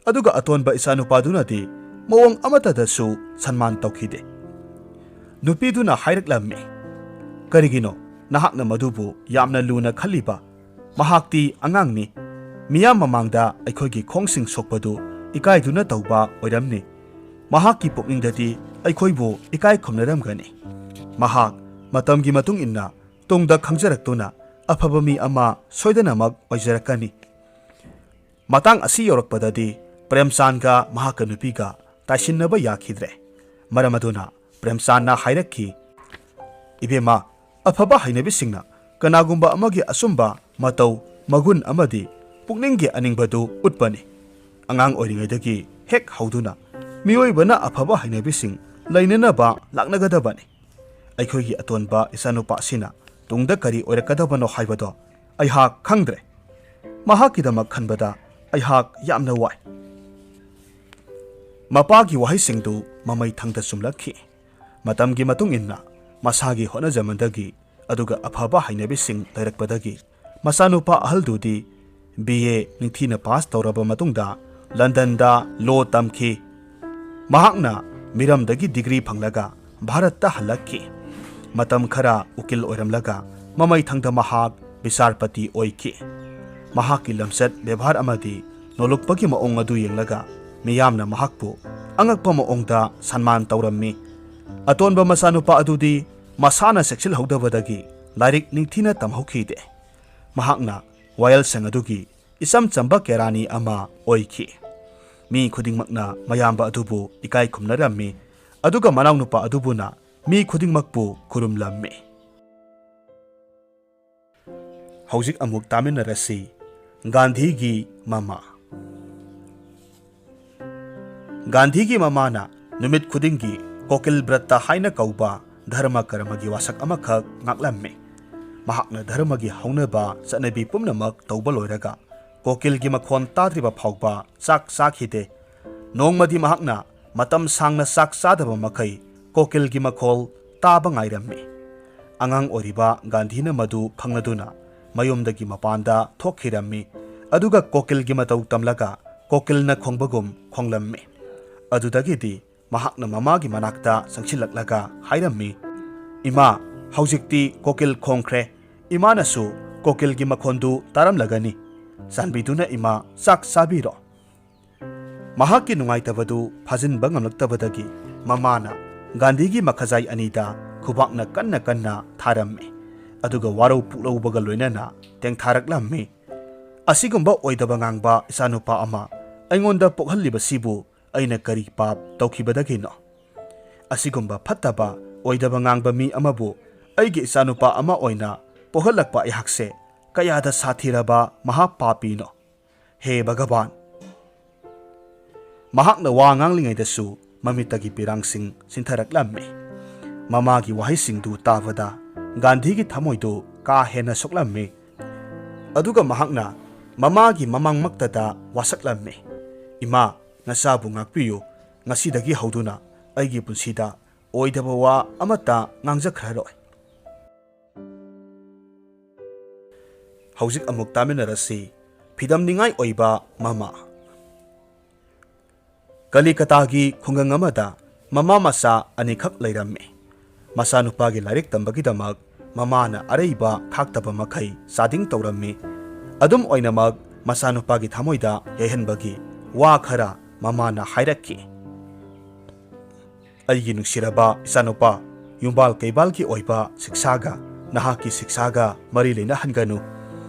ꯑꯗꯨꯒ ꯑꯇꯣꯟꯕ ꯏꯆꯥꯅꯨꯄꯥꯗꯨꯅꯗꯤ ꯃꯑꯣꯡ ꯑꯃꯠꯇꯗꯁꯨ ꯁꯟꯃꯥꯟ ꯇꯧꯈꯤꯗꯦ꯫" ꯅꯨꯄꯤꯗꯨꯅ ꯍꯥꯏꯔꯛꯂꯝꯃꯤ, "ꯀꯔꯤꯒꯤꯅꯣ ꯅꯍꯥꯛꯅ ꯃꯗꯨꯕꯨ ꯌꯥꯝꯅ ꯂꯨꯅ ꯈꯜꯂꯤꯕ? ꯃꯍꯥꯛꯇꯤ ꯑꯉꯥꯡꯅꯤ꯫ ꯃꯤꯌꯥꯝ ꯃꯃꯥꯡꯗ ꯑꯩꯈꯣꯏꯒꯤ ꯈꯣꯡꯁꯤꯡ ꯁꯣꯛꯄꯗꯨ ꯏꯀꯥꯏꯗꯨꯅ ꯇꯧꯕ ꯑꯣꯏꯔꯝꯅꯤ꯫ ꯃꯍꯥꯛꯀꯤ ꯄꯨꯛꯅꯤꯡꯗꯗꯤ ꯑꯩꯈꯣꯏꯕꯨ ꯏꯀꯥꯏ ꯈꯨꯝꯅꯔꯝꯒꯅꯤ꯫ ꯃꯍꯥꯛ ꯃꯇꯝꯒꯤ ꯃꯇꯨꯡ ꯏꯟꯅ ꯇꯨꯡꯗ ꯈꯪꯖꯔꯛꯇꯨꯅ ꯑꯐꯕ ꯃꯤ ꯑꯃ ꯁꯣꯏꯗꯅꯃꯛ ꯑꯣꯏꯖꯔꯛꯀꯅꯤ꯫" ꯃꯇꯥꯡ ꯑꯁꯤ ꯌꯧꯔꯛꯄꯗꯗꯤ ꯄ꯭ꯔꯦꯝꯆꯥꯟꯒ ꯃꯍꯥꯛꯀ ꯅꯨꯄꯤꯒ ꯇꯥꯏꯁꯤꯟꯅꯕ ꯌꯥꯈꯤꯗ꯭ꯔꯦ꯫ ꯃꯔꯝ ꯑꯗꯨꯅ ꯄ꯭ꯔꯦꯝꯆꯥꯟꯅ ꯍꯥꯏꯔꯛꯈꯤ, "ꯏꯕꯦꯝꯃ, ꯑꯐꯕ ꯍꯩꯅꯕꯤꯁꯤꯡꯅ ꯀꯅꯥꯒꯨꯝꯕ ꯑꯃꯒꯤ ꯑꯆꯨꯝꯕ ꯃꯇꯧ ꯃꯒꯨꯟ ꯑꯃꯗꯤ ꯄꯨꯛꯅꯤꯡꯒꯤ ꯑꯅꯤꯡꯕꯗꯨ ꯎꯠꯄꯅꯤ꯫ ꯑꯉꯥꯡ ꯑꯣꯏꯔꯤꯉꯩꯗꯒꯤ ꯍꯦꯛ ꯍꯧꯗꯨꯅ ꯃꯤꯑꯣꯏꯕꯅ ꯑꯐꯕ ꯍꯩꯅꯕꯤꯁꯤꯡ ꯂꯩꯅꯅꯕ ꯂꯥꯛꯅꯒꯗꯕꯅꯤ꯫ ꯑꯩꯈꯣꯏꯒꯤ ꯑꯇꯣꯟꯕ ꯏꯆꯥꯅꯨꯄꯥ ꯑꯁꯤꯅ ꯇꯨꯡꯗ ꯀꯔꯤ ꯑꯣꯏꯔꯛꯀꯗꯕꯅꯣ ꯍꯥꯏꯕꯗꯣ ꯑꯩꯍꯥꯛ ꯈꯪꯗ꯭ꯔꯦ꯫ ꯃꯍꯥꯛꯀꯤꯗꯃꯛ ꯈꯟꯕꯗ ꯑꯩꯍꯥꯛ ꯌꯥꯝꯅ ꯋꯥꯏ꯫" ꯃꯄꯥꯒꯤ ꯋꯥꯍꯩꯁꯤꯡꯗꯨ ꯃꯃꯩ ꯊꯪꯗ ꯆꯨꯝꯂꯛꯈꯤ꯫ ꯃꯇꯝꯒꯤ ꯃꯇꯨꯡ ꯏꯟꯅ ꯃꯁꯥꯒꯤ ꯍꯣꯠꯅꯖꯃꯟꯗꯒꯤ ꯑꯗꯨꯒ ꯑꯐꯕ ꯍꯩꯅꯕꯤꯁꯤꯡ ꯂꯩꯔꯛꯄꯗꯒꯤ ꯃꯆꯥꯅꯨꯄꯥ ꯑꯍꯜꯗꯨꯗꯤ ꯕꯤ ꯑꯦ ꯅꯤꯡꯊꯤꯅ ꯄꯥꯁ ꯇꯧꯔꯕ ꯃꯇꯨꯡꯗ ꯂꯟꯗꯟꯗ ꯂꯣ ꯇꯝꯈꯤ꯫ ꯃꯍꯥꯛꯅ ꯃꯤꯔꯝꯗꯒꯤ ꯗꯤꯒ꯭ꯔꯤ ꯐꯪꯂꯒ ꯚꯥꯔꯠꯇ ꯍꯜꯂꯛꯈꯤ꯫ ꯃꯇꯝ ꯈꯔ ꯎꯀꯤꯜ ꯑꯣꯏꯔꯝꯂꯒ ꯃꯃꯩꯊꯪꯗ ꯃꯍꯥꯛ ꯕꯤꯆꯥꯔꯄꯇꯤ ꯑꯣꯏꯈꯤ꯫ ꯃꯍꯥꯛꯀꯤ ꯂꯝꯆꯠ ꯕꯦꯕꯥꯔ ꯑꯃꯗꯤ ꯅꯣꯂꯨꯛꯄꯒꯤ ꯃꯑꯣꯡ ꯑꯗꯨ ꯌꯦꯡꯂꯒ ꯃꯤꯌꯥꯝꯅ ꯃꯍꯥꯛꯄꯨ ꯑꯉꯛꯄ ꯃꯑꯣꯡꯗ ꯁꯟꯃꯥꯟ ꯇꯧꯔꯝꯃꯤ꯫ ꯑꯇꯣꯟꯕ ꯃꯆꯥꯅꯨꯄꯥ ꯑꯗꯨꯗꯤ ꯃꯁꯥꯅ ꯆꯦꯛꯁꯤꯜꯍꯧꯗꯕꯗꯒꯤ ꯂꯥꯏꯔꯤꯛ ꯅꯤꯡꯊꯤꯅ ꯇꯝꯍꯧꯈꯤꯗꯦ꯫ ꯃꯍꯥꯛꯅ ꯋꯥꯌꯦꯜꯁꯪ ꯑꯗꯨꯒꯤ ꯏꯆꯝ ꯆꯝꯕ ꯀꯦꯔꯥꯅꯤ ꯑꯃ ꯑꯣꯏꯈꯤ꯫ ꯃꯤ ꯈꯨꯗꯤꯡꯃꯛꯅ ꯃꯌꯥꯝꯕ ꯑꯗꯨꯕꯨ ꯏꯀꯥꯏ ꯈꯨꯝꯅꯔꯝꯃꯤ, ꯑꯗꯨꯒ ꯃꯅꯥꯎꯅꯨꯄꯥ ꯑꯗꯨꯕꯨꯅ ꯃꯤ ꯈꯨꯗꯤꯡꯃꯛꯄꯨ ꯈꯨꯔꯨꯝꯂꯝꯃꯤ꯫ ꯍꯧꯖꯤꯛ ꯑꯃꯨꯛ ꯇꯥꯃꯤꯟꯅꯔꯁꯤ꯫ ꯒꯥꯟꯙꯤꯒꯤ ꯃꯃꯥ꯫ ꯒꯥꯟꯙꯤꯒꯤ ꯃꯃꯥꯅ ꯅꯨꯃꯤꯠ ꯈꯨꯗꯤꯡꯒꯤ ꯀꯣꯀꯤꯜ ꯕ꯭ꯔꯠꯇ ꯍꯥꯏꯅ ꯀꯧꯕ ꯙꯔꯃ ꯀꯔꯃꯒꯤ ꯋꯥꯁꯛ ꯑꯃꯈꯛ ꯉꯥꯛꯂꯝꯃꯤ꯫ ꯃꯍꯥꯛꯅ ꯙꯔꯃꯒꯤ ꯍꯧꯅꯕ ꯆꯠꯅꯕꯤ ꯄꯨꯝꯅꯃꯛ ꯇꯧꯕ ꯂꯣꯏꯔꯒ ꯀꯣꯀꯤꯜꯒꯤ ꯃꯈꯣꯟ ꯇꯥꯗ꯭ꯔꯤꯕ ꯐꯥꯎꯕ ꯆꯥꯛ ꯆꯥꯈꯤꯗꯦ꯫ ꯅꯣꯡꯃꯗꯤ ꯃꯍꯥꯛꯅ ꯃꯇꯝ ꯁꯥꯡꯅ ꯆꯥꯛ ꯆꯥꯗꯕ ꯃꯈꯩ ꯀꯣꯀꯤꯜꯒꯤ ꯃꯈꯣꯜ ꯇꯥꯕ ꯉꯥꯏꯔꯝꯃꯤ꯫ ꯑꯉꯥꯡ ꯑꯣꯏꯔꯤꯕ ꯒꯥꯟꯙꯤꯅ ꯃꯗꯨ ꯈꯪꯂꯗꯨꯅ ꯃꯌꯨꯝꯗꯒꯤ ꯃꯄꯥꯟꯗ ꯊꯣꯛꯈꯤꯔꯝꯃꯤ, ꯑꯗꯨꯒ ꯀꯣꯀꯤꯜꯒꯤ ꯃꯇꯧ ꯇꯝꯂꯒ ꯀꯣꯀꯤꯜꯅ ꯈꯣꯡꯕꯒꯨꯝ ꯈꯣꯡꯂꯝꯃꯤ꯫ ꯑꯗꯨꯗꯒꯤꯗꯤ ꯃꯍꯥꯛꯅ ꯃꯃꯥꯒꯤ ꯃꯅꯥꯛꯇ ꯆꯪꯁꯤꯜꯂꯛꯂꯒ ꯍꯥꯏꯔꯝꯃꯤ, "ꯏꯃꯥ, ꯍꯧꯖꯤꯛꯇꯤ ꯀꯣꯀꯤꯜ ꯈꯣꯡꯈ꯭ꯔꯦ꯫ ꯏꯃꯥꯅꯁꯨ ꯀꯣꯀꯤꯜꯒꯤ ꯃꯈꯣꯟꯗꯨ ꯇꯥꯔꯝꯂꯒꯅꯤ꯫ ꯆꯥꯟꯕꯤꯗꯨꯅ ꯏꯃꯥ, ꯆꯥꯛ ꯆꯥꯕꯤꯔꯣ꯫" ꯃꯍꯥꯛꯀꯤ ꯅꯨꯡꯉꯥꯏꯇꯕꯗꯨ ꯐꯥꯖꯤꯟꯕ ꯉꯝꯂꯛꯇꯕꯗꯒꯤ ꯃꯃꯥꯅ ꯒꯥꯟꯙꯤꯒꯤ ꯃꯈꯖꯥꯏ ꯑꯅꯤꯗ ꯈꯨꯕꯥꯛꯅ ꯀꯟꯅ ꯀꯟꯅ ꯊꯥꯔꯝꯃꯤ, ꯑꯗꯨꯒ ꯋꯥꯔꯧ ꯄꯨꯛꯂꯧꯕꯒ ꯂꯣꯏꯅꯅ ꯇꯦꯡꯊꯥꯔꯛꯂꯝꯃꯤ꯫ "ꯑꯁꯤꯒꯨꯝꯕ ꯑꯣꯏꯗꯕ ꯉꯥꯡꯕ ꯏꯆꯥꯅꯨꯄꯥ ꯑꯃ ꯑꯩꯉꯣꯟꯗ ꯄꯣꯛꯍꯜꯂꯤꯕꯁꯤꯕꯨ ꯑꯩꯅ ꯀꯔꯤ ꯄꯥꯞ ꯇꯧꯈꯤꯕꯗꯒꯤꯅꯣ? ꯑꯁꯤꯒꯨꯝꯕ ꯐꯠꯇꯕ, ꯑꯣꯏꯗꯕ ꯉꯥꯡꯕ ꯃꯤ ꯑꯃꯕꯨ ꯑꯩꯒꯤ ꯏꯆꯥꯅꯨꯄꯥ ꯑꯃ ꯑꯣꯏꯅ ꯄꯣꯛꯍꯜꯂꯛꯄ ꯑꯩꯍꯥꯛꯁꯦ ꯀꯌꯥꯗ ꯁꯥꯊꯤꯔꯕ ꯃꯍꯥ ꯄꯥꯄꯤꯅꯣ! ꯍꯦ ꯚꯒꯕꯥꯟ!" ꯃꯍꯥꯛꯅ ꯋꯥ ꯉꯥꯡꯂꯤꯉꯩꯗꯁꯨ ꯃꯃꯤꯠꯇꯒꯤ ꯄꯤꯔꯥꯡꯁꯤꯡ ꯆꯤꯟꯊꯔꯛꯂꯝꯃꯤ꯫ ꯃꯃꯥꯒꯤ ꯋꯥꯍꯩꯁꯤꯡꯗꯨ ꯇꯥꯕꯗ ꯒꯥꯟꯙꯤꯒꯤ ꯊꯃꯣꯏꯗꯨ ꯀꯥ ꯍꯦꯟꯅ ꯁꯣꯛꯂꯝꯃꯤ꯫ ꯑꯗꯨꯒ ꯃꯍꯥꯛꯅ ꯃꯃꯥꯒꯤ ꯃꯃꯥꯡꯃꯛꯇꯗ ꯋꯥꯁꯛꯂꯝꯃꯤ, "ꯏꯃꯥ, ꯅꯆꯥꯕꯨ ꯉꯥꯛꯄꯤꯌꯨ꯫ ꯉꯁꯤꯗꯒꯤ ꯍꯧꯗꯨꯅ ꯑꯩꯒꯤ ꯄꯨꯟꯁꯤꯗ ꯑꯣꯏꯗꯕ ꯋꯥ ꯑꯃꯠꯇ ꯉꯥꯡꯖꯈ꯭ꯔꯔꯣꯏ꯫" ꯍꯧꯖꯤꯛ ꯑꯃꯨꯛ ꯇꯥꯃꯤꯟꯅꯔꯁꯤ꯫ ꯐꯤꯗꯝꯅꯤꯡꯉꯥꯏ ꯑꯣꯏꯕ ꯃꯃꯥ꯫ ꯀꯂꯤꯀꯇꯥꯒꯤ ꯈꯨꯡꯒꯪ ꯑꯃꯗ ꯃꯃꯥ ꯃꯆꯥ ꯑꯅꯤꯈꯛ ꯂꯩꯔꯝꯃꯤ꯫ ꯃꯆꯥꯅꯨꯄꯥꯒꯤ ꯂꯥꯏꯔꯤꯛ ꯇꯝꯕꯒꯤꯗꯃꯛ ꯃꯃꯥꯅ ꯑꯔꯩꯕ ꯈꯥꯛꯇꯕ ꯃꯈꯩ ꯆꯥꯗꯤꯡ ꯇꯧꯔꯝꯃꯤ꯫ ꯑꯗꯨꯝ ꯑꯣꯏꯅꯃꯛ, ꯃꯆꯥꯅꯨꯄꯥꯒꯤ ꯊꯃꯣꯏꯗ ꯌꯩꯍꯟꯕꯒꯤ ꯋꯥ ꯈꯔ ꯃꯃꯥꯅ ꯍꯥꯏꯔꯛꯈꯤ꯫ "ꯑꯩꯒꯤ ꯅꯨꯡꯁꯤꯔꯕ ꯏꯆꯥꯅꯨꯄꯥ, ꯌꯨꯝꯕꯥꯜ ꯀꯩꯕꯥꯜꯒꯤ ꯑꯣꯏꯕ ꯁꯤꯛꯁꯥꯒ ꯅꯍꯥꯛꯀꯤ ꯁꯤꯛꯁꯥꯒ ꯃꯔꯤ ꯂꯩꯅꯍꯟꯒꯅꯨ꯫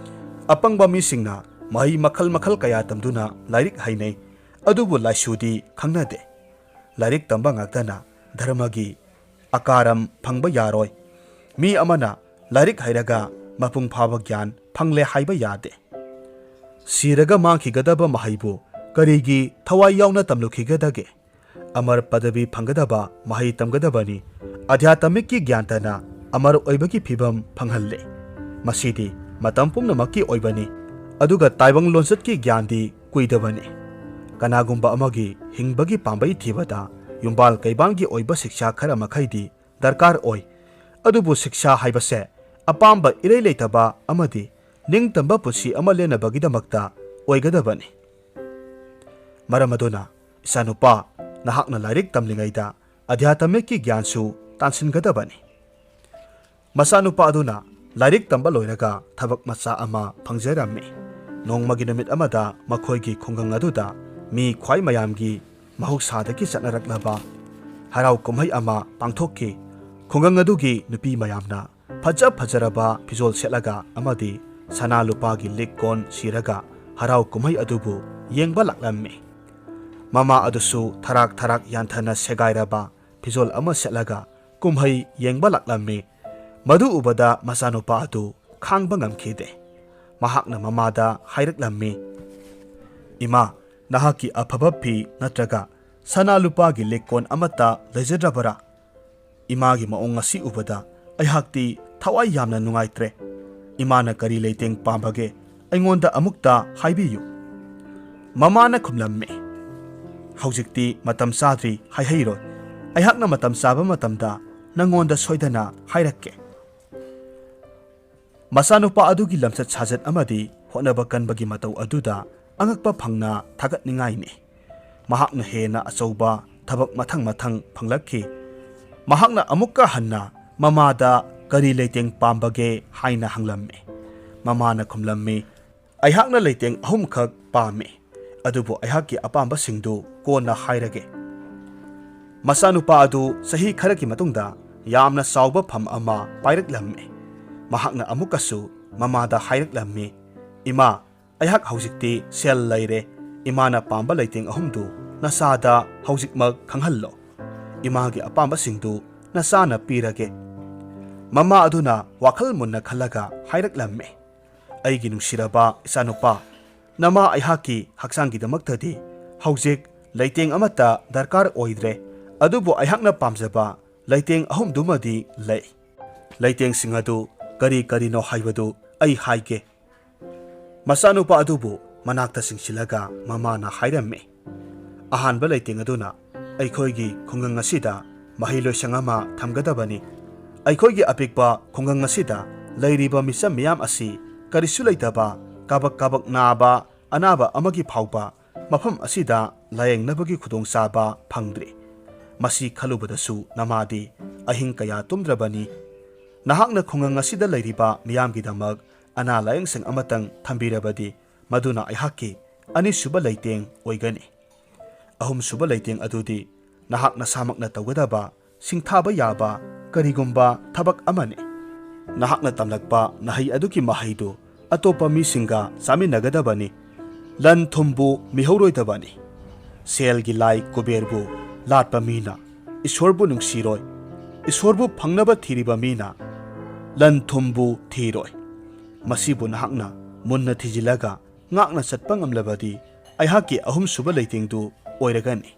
ꯑꯄꯪꯕ ꯃꯤꯁꯤꯡꯅ ꯃꯍꯩ ꯃꯈꯜ ꯃꯈꯜ ꯀꯌꯥ ꯇꯝꯗꯨꯅ ꯂꯥꯏꯔꯤꯛ ꯍꯩꯅꯩ, ꯑꯗꯨꯕꯨ ꯂꯥꯏꯁꯨꯗꯤ ꯈꯪꯅꯗꯦ꯫ ꯂꯥꯏꯔꯤꯛ ꯇꯝꯕ ꯉꯥꯛꯇꯅ ꯙꯔꯃꯒꯤ ꯑꯀꯥꯔꯝ ꯐꯪꯕ ꯌꯥꯔꯣꯏ꯫ ꯃꯤ ꯑꯃꯅ ꯂꯥꯏꯔꯤꯛ ꯍꯩꯔꯒ ꯃꯄꯨꯡ ꯐꯥꯕ ꯒ꯭ꯌꯥꯟ ꯐꯪꯂꯦ ꯍꯥꯏꯕ ꯌꯥꯗꯦ꯫ ꯁꯤꯔꯒ ꯃꯥꯡꯈꯤꯒꯗꯕ ꯃꯍꯩꯕꯨ ꯀꯔꯤꯒꯤ ꯊꯋꯥꯏ ꯌꯥꯎꯅ ꯇꯝꯂꯨꯈꯤꯒꯗꯒꯦ? ꯑꯃꯔ ꯄꯗꯕꯤ ꯐꯪꯒꯗꯕ ꯃꯍꯩ ꯇꯝꯒꯗꯕꯅꯤ꯫ ꯑꯙ꯭ꯌꯥꯇꯃꯤꯛꯀꯤ ꯒ꯭ꯌꯥꯟꯇꯅ ꯑꯃꯔ ꯑꯣꯏꯕꯒꯤ ꯐꯤꯕꯝ ꯐꯪꯍꯜꯂꯦ꯫ ꯃꯁꯤꯗꯤ ꯃꯇꯝ ꯄꯨꯝꯅꯃꯛꯀꯤ ꯑꯣꯏꯕꯅꯤ, ꯑꯗꯨꯒ ꯇꯥꯏꯕꯪ ꯂꯣꯟꯆꯠꯀꯤ ꯒ꯭ꯌꯥꯟꯗꯤ ꯀꯨꯏꯗꯕꯅꯤ꯫ ꯀꯅꯥꯒꯨꯝꯕ ꯑꯃꯒꯤ ꯍꯤꯡꯕꯒꯤ ꯄꯥꯝꯕꯩ ꯊꯤꯕꯗ ꯌꯨꯝꯕꯥꯜ ꯀꯩꯕꯥꯜꯒꯤ ꯑꯣꯏꯕ ꯁꯤꯛꯁꯥ ꯈꯔ ꯃꯈꯩꯗꯤ ꯗꯔꯀꯥꯔ ꯑꯣꯏ꯫ ꯑꯗꯨꯕꯨ ꯁꯤꯛꯁꯥ ꯍꯥꯏꯕꯁꯦ ꯑꯄꯥꯝꯕ ꯏꯔꯩ ꯂꯩꯇꯕ ꯑꯃꯗꯤ ꯅꯤꯡꯇꯝꯕ ꯄꯨꯟꯁꯤ ꯑꯃ ꯂꯦꯟꯅꯕꯒꯤꯗꯃꯛꯇ ꯑꯣꯏꯒꯗꯕꯅꯤ꯫ ꯃꯔꯝ ꯑꯗꯨꯅ, ꯏꯆꯥꯅꯨꯄꯥ, ꯅꯍꯥꯛꯅ ꯂꯥꯏꯔꯤꯛ ꯇꯝꯂꯤꯉꯩꯗ ꯑꯙ꯭ꯌꯥꯇꯃꯤꯛꯀꯤ ꯒ꯭ꯌꯥꯟꯁꯨ ꯇꯥꯟꯁꯤꯟꯒꯗꯕꯅꯤ꯫" ꯃꯆꯥꯅꯨꯄꯥ ꯑꯗꯨꯅ ꯂꯥꯏꯔꯤꯛ ꯇꯝꯕ ꯂꯣꯏꯔꯒ ꯊꯕꯛ ꯃꯆꯥ ꯑꯃ ꯐꯪꯖꯔꯝꯃꯤ꯫ ꯅꯣꯡꯃꯒꯤ ꯅꯨꯃꯤꯠ ꯑꯃꯗ ꯃꯈꯣꯏꯒꯤ ꯈꯨꯡꯒꯪ ꯑꯗꯨꯗ ꯃꯤ ꯈ꯭ꯋꯥꯏ ꯃꯌꯥꯝꯒꯤ ꯃꯍꯧꯁꯥꯗꯒꯤ ꯆꯠꯅꯔꯛꯂꯕ ꯍꯔꯥꯎ ꯀꯨꯝꯍꯩ ꯑꯃ ꯄꯥꯡꯊꯣꯛꯈꯤ꯫ ꯈꯨꯡꯒꯪ ꯑꯗꯨꯒꯤ ꯅꯨꯄꯤ ꯃꯌꯥꯝꯅ ꯐꯖ ꯐꯖꯔꯕ ꯐꯤꯖꯣꯜ ꯁꯦꯠꯂꯒ ꯑꯃꯗꯤ ꯁꯅꯥ ꯂꯨꯄꯥꯒꯤ ꯂꯤꯛ ꯀꯣꯟ ꯁꯤꯔꯒ ꯍꯔꯥꯎ ꯀꯨꯝꯍꯩ ꯑꯗꯨꯕꯨ ꯌꯦꯡꯕ ꯂꯥꯛꯂꯝꯃꯤ꯫ ꯃꯃꯥ ꯑꯗꯨꯁꯨ ꯊꯔꯥꯛ ꯊꯔꯥꯛ ꯌꯥꯟꯊꯅ ꯁꯦꯒꯥꯏꯔꯕ ꯐꯤꯖꯣꯜ ꯑꯃ ꯁꯦꯠꯂꯒ ꯀꯨꯝꯍꯩ ꯌꯦꯡꯕ ꯂꯥꯛꯂꯝꯃꯤ꯫ ꯃꯗꯨ ꯎꯕꯗ ꯃꯆꯥꯅꯨꯄꯥ ꯑꯗꯨ ꯈꯥꯡꯕ ꯉꯝꯈꯤꯗꯦ꯫ ꯃꯍꯥꯛꯅ ꯃꯃꯥꯗ ꯍꯥꯏꯔꯛꯂꯝꯃꯤ, "ꯏꯃꯥ, ꯅꯍꯥꯛꯀꯤ ꯑꯐꯕ ꯐꯤ ꯅꯠꯇ꯭ꯔꯒ ꯁꯅꯥ ꯂꯨꯄꯥꯒꯤ ꯂꯤꯛ ꯀꯣꯟ ꯑꯃꯠꯇ ꯂꯩꯖꯗ꯭ꯔꯕꯔꯥ? ꯏꯃꯥꯒꯤ ꯃꯑꯣꯡ ꯑꯁꯤ ꯎꯕꯗ ꯑꯩꯍꯥꯛꯇꯤ ꯊꯋꯥꯏ ꯌꯥꯝꯅ ꯅꯨꯡꯉꯥꯏꯇ꯭ꯔꯦ꯫ ꯏꯃꯥꯅ ꯀꯔꯤ ꯂꯩꯇꯦꯡ ꯄꯥꯝꯕꯒꯦ? ꯑꯩꯉꯣꯟꯗ ꯑꯃꯨꯛꯇ ꯍꯥꯏꯕꯤꯌꯨ꯫" ꯃꯃꯥꯅ ꯈꯨꯝꯂꯝꯃꯤ, "ꯍꯧꯖꯤꯛꯇꯤ ꯃꯇꯝ ꯆꯥꯗ꯭ꯔꯤ, ꯍꯥꯏꯍꯩꯔꯣꯏ꯫ ꯑꯩꯍꯥꯛꯅ ꯃꯇꯝ ꯆꯥꯕ ꯃꯇꯝꯗ ꯅꯪꯉꯣꯟꯗ ꯁꯣꯏꯗꯅ ꯍꯥꯏꯔꯛꯀꯦ꯫" ꯃꯆꯥꯅꯨꯄꯥ ꯑꯗꯨꯒꯤ ꯂꯝꯆꯠ ꯁꯥꯖꯠ ꯑꯃꯗꯤ ꯍꯣꯠꯅꯕ ꯀꯟꯕꯒꯤ ꯃꯇꯧ ꯑꯗꯨꯗ ꯑꯉꯛꯄ ꯐꯪꯅ ꯊꯥꯒꯠꯅꯤꯡꯉꯥꯏꯅꯤ꯫ ꯃꯍꯥꯛꯅ ꯍꯦꯟꯅ ꯑꯆꯧꯕ ꯊꯕꯛ ꯃꯊꯪ ꯃꯊꯪ ꯐꯪꯂꯛꯈꯤ꯫ ꯃꯍꯥꯛꯅ ꯑꯃꯨꯛꯀ ꯍꯟꯅ ꯃꯃꯥꯗ ꯀꯔꯤ ꯂꯩꯇꯦꯡ ꯄꯥꯝꯕꯒꯦ ꯍꯥꯏꯅ ꯍꯪꯂꯝꯃꯤ꯫ ꯃꯃꯥꯅ ꯈꯨꯝꯂꯝꯃꯤ, "ꯑꯩꯍꯥꯛꯅ ꯂꯩꯇꯦꯡ ꯑꯍꯨꯝꯈꯛ ꯄꯥꯝꯃꯤ, ꯑꯗꯨꯕꯨ ꯑꯩꯍꯥꯛꯀꯤ ꯑꯄꯥꯝꯕꯁꯤꯡꯗꯨ ꯀꯣꯟꯅ ꯍꯥꯏꯔꯒꯦ"꯫ ꯃꯆꯥꯅꯨꯄꯥ ꯑꯗꯨ ꯆꯍꯤ ꯈꯔꯒꯤ ꯃꯇꯨꯡꯗ ꯌꯥꯝꯅ ꯆꯥꯎꯕ ꯐꯝ ꯑꯃ ꯄꯥꯏꯔꯛꯂꯝꯃꯤ꯫ ꯃꯍꯥꯛꯅ ꯑꯃꯨꯛꯀꯁꯨ ꯃꯃꯥꯗ ꯍꯥꯏꯔꯛꯂꯝꯃꯤ, "ꯏꯃꯥ, ꯑꯩꯍꯥꯛ ꯍꯧꯖꯤꯛꯇꯤ ꯁꯦꯜ ꯂꯩꯔꯦ꯫ ꯏꯃꯥꯅ ꯄꯥꯝꯕ ꯂꯩꯇꯦꯡ ꯑꯍꯨꯝꯗꯨ ꯅꯆꯥꯗ ꯍꯧꯖꯤꯛꯃꯛ ꯈꯪꯍꯜꯂꯣ꯫ ꯏꯃꯥꯒꯤ ꯑꯄꯥꯝꯕꯁꯤꯡꯗꯨ ꯅꯆꯥꯅ ꯄꯤꯔꯒꯦ"꯫ ꯃꯃꯥ ꯑꯗꯨꯅ ꯋꯥꯈꯜ ꯃꯨꯟꯅ ꯈꯜꯂꯒ ꯍꯥꯏꯔꯛꯂꯝꯃꯤ, "ꯑꯩꯒꯤ ꯅꯨꯡꯁꯤꯔꯕ ꯏꯆꯥꯅꯨꯄꯥ, ꯅꯃꯥ ꯑꯩꯍꯥꯛꯀꯤ ꯍꯛꯆꯥꯡꯒꯤꯗꯃꯛꯇꯗꯤ ꯍꯧꯖꯤꯛ ꯂꯩꯇꯦꯡ ꯑꯃꯠꯇ ꯗꯔꯀꯥꯔ ꯑꯣꯏꯗ꯭ꯔꯦ, ꯑꯗꯨꯕꯨ ꯑꯩꯍꯥꯛꯅ ꯄꯥꯝꯖꯕ ꯂꯩꯇꯦꯡ ꯑꯍꯨꯝꯗꯨꯃꯗꯤ ꯂꯩ꯫ ꯂꯩꯇꯦꯡꯁꯤꯡ ꯑꯗꯨ ꯀꯔꯤ ꯀꯔꯤꯅꯣ ꯍꯥꯏꯕꯗꯨ ꯑꯩ ꯍꯥꯏꯒꯦ"꯫ ꯃꯆꯥꯅꯨꯄꯥ ꯑꯗꯨꯕꯨ ꯃꯅꯥꯛꯇ ꯆꯤꯡꯁꯤꯜꯂꯒ ꯃꯃꯥꯅ ꯍꯥꯏꯔꯝꯃꯤ, "ꯑꯍꯥꯟꯕ ꯂꯩꯇꯦꯡ ꯑꯗꯨꯅ ꯑꯩꯈꯣꯏꯒꯤ ꯈꯨꯡꯒꯪ ꯑꯁꯤꯗ ꯃꯍꯩ ꯂꯣꯏꯁꯪ ꯑꯃ ꯊꯝꯒꯗꯕꯅꯤ꯫ ꯑꯩꯈꯣꯏꯒꯤ ꯑꯄꯤꯛꯄ ꯈꯨꯡꯒꯪ ꯑꯁꯤꯗ ꯂꯩꯔꯤꯕ ꯃꯤꯆꯝ ꯃꯤꯌꯥꯝ ꯑꯁꯤ ꯀꯔꯤꯁꯨ ꯂꯩꯇꯕ, ꯀꯥꯕꯛ ꯀꯥꯕꯛ ꯅꯥꯕ ꯑꯅꯥꯕ ꯑꯃꯒꯤ ꯐꯥꯎꯕ ꯃꯐꯝ ꯑꯁꯤꯗ ꯂꯥꯌꯦꯡꯅꯕꯒꯤ ꯈꯨꯗꯣꯡꯆꯥꯕ ꯐꯪꯗ꯭ꯔꯤ꯫ ꯃꯁꯤ ꯈꯜꯂꯨꯕꯗꯁꯨ ꯅꯃꯥꯗꯤ ꯑꯍꯤꯡ ꯀꯌꯥ ꯇꯨꯝꯗ꯭ꯔꯕꯅꯤ꯫ ꯅꯍꯥꯛꯅ ꯈꯨꯡꯒꯪ ꯑꯁꯤꯗ ꯂꯩꯔꯤꯕ ꯃꯤꯌꯥꯝꯒꯤꯗꯃꯛ ꯑꯅꯥ ꯂꯥꯌꯦꯡꯁꯪ ꯑꯃꯇꯪ ꯊꯝꯕꯤꯔꯕꯗꯤ ꯃꯗꯨꯅ ꯑꯩꯍꯥꯛꯀꯤ ꯑꯅꯤꯁꯨꯕ ꯂꯩꯇꯦꯡ ꯑꯣꯏꯒꯅꯤ꯫ ꯑꯍꯨꯝꯁꯨꯕ ꯂꯩꯇꯦꯡ ꯑꯗꯨꯗꯤ ꯅꯍꯥꯛ ꯅꯁꯥꯃꯛꯅ ꯇꯧꯒꯗꯕ ꯁꯤꯡꯊꯥꯕ ꯌꯥꯕ ꯀꯔꯤꯒꯨꯝꯕ ꯊꯕꯛ ꯑꯃꯅꯤ꯫ ꯅꯍꯥꯛꯅ ꯇꯝꯂꯛꯄ ꯃꯍꯩ ꯑꯗꯨꯒꯤ ꯃꯍꯩꯗꯨ ꯑꯇꯣꯞꯄ ꯃꯤꯁꯤꯡꯒ ꯆꯥꯃꯤꯟꯅꯒꯗꯕꯅꯤ꯫ ꯂꯟ ꯊꯨꯝꯕꯨ ꯃꯤꯍꯧꯔꯣꯏꯗꯕꯅꯤ꯫ ꯁꯦꯜꯒꯤ ꯂꯥꯏ ꯀꯨꯕꯦꯔꯕꯨ ꯂꯥꯠꯄ ꯃꯤꯅ ꯏꯁꯣꯔꯕꯨ ꯅꯨꯡꯁꯤꯔꯣꯏ꯫ ꯏꯁꯣꯔꯕꯨ ꯐꯪꯅꯕ ꯊꯤꯔꯤꯕ ꯃꯤꯅ ꯂꯟ ꯊꯨꯝꯕꯨ ꯊꯤꯔꯣꯏ꯫ ꯃꯁꯤꯕꯨ ꯅꯍꯥꯛꯅ ꯃꯨꯟꯅ ꯊꯤꯖꯤꯜꯂꯒ ꯉꯥꯛꯅ ꯆꯠꯄ ꯉꯝꯂꯕꯗꯤ ꯑꯩꯍꯥꯛꯀꯤ ꯑꯍꯨꯝꯁꯨꯕ ꯂꯩꯇꯦꯡꯗꯨ ꯑꯣꯏꯔꯒꯅꯤ"꯫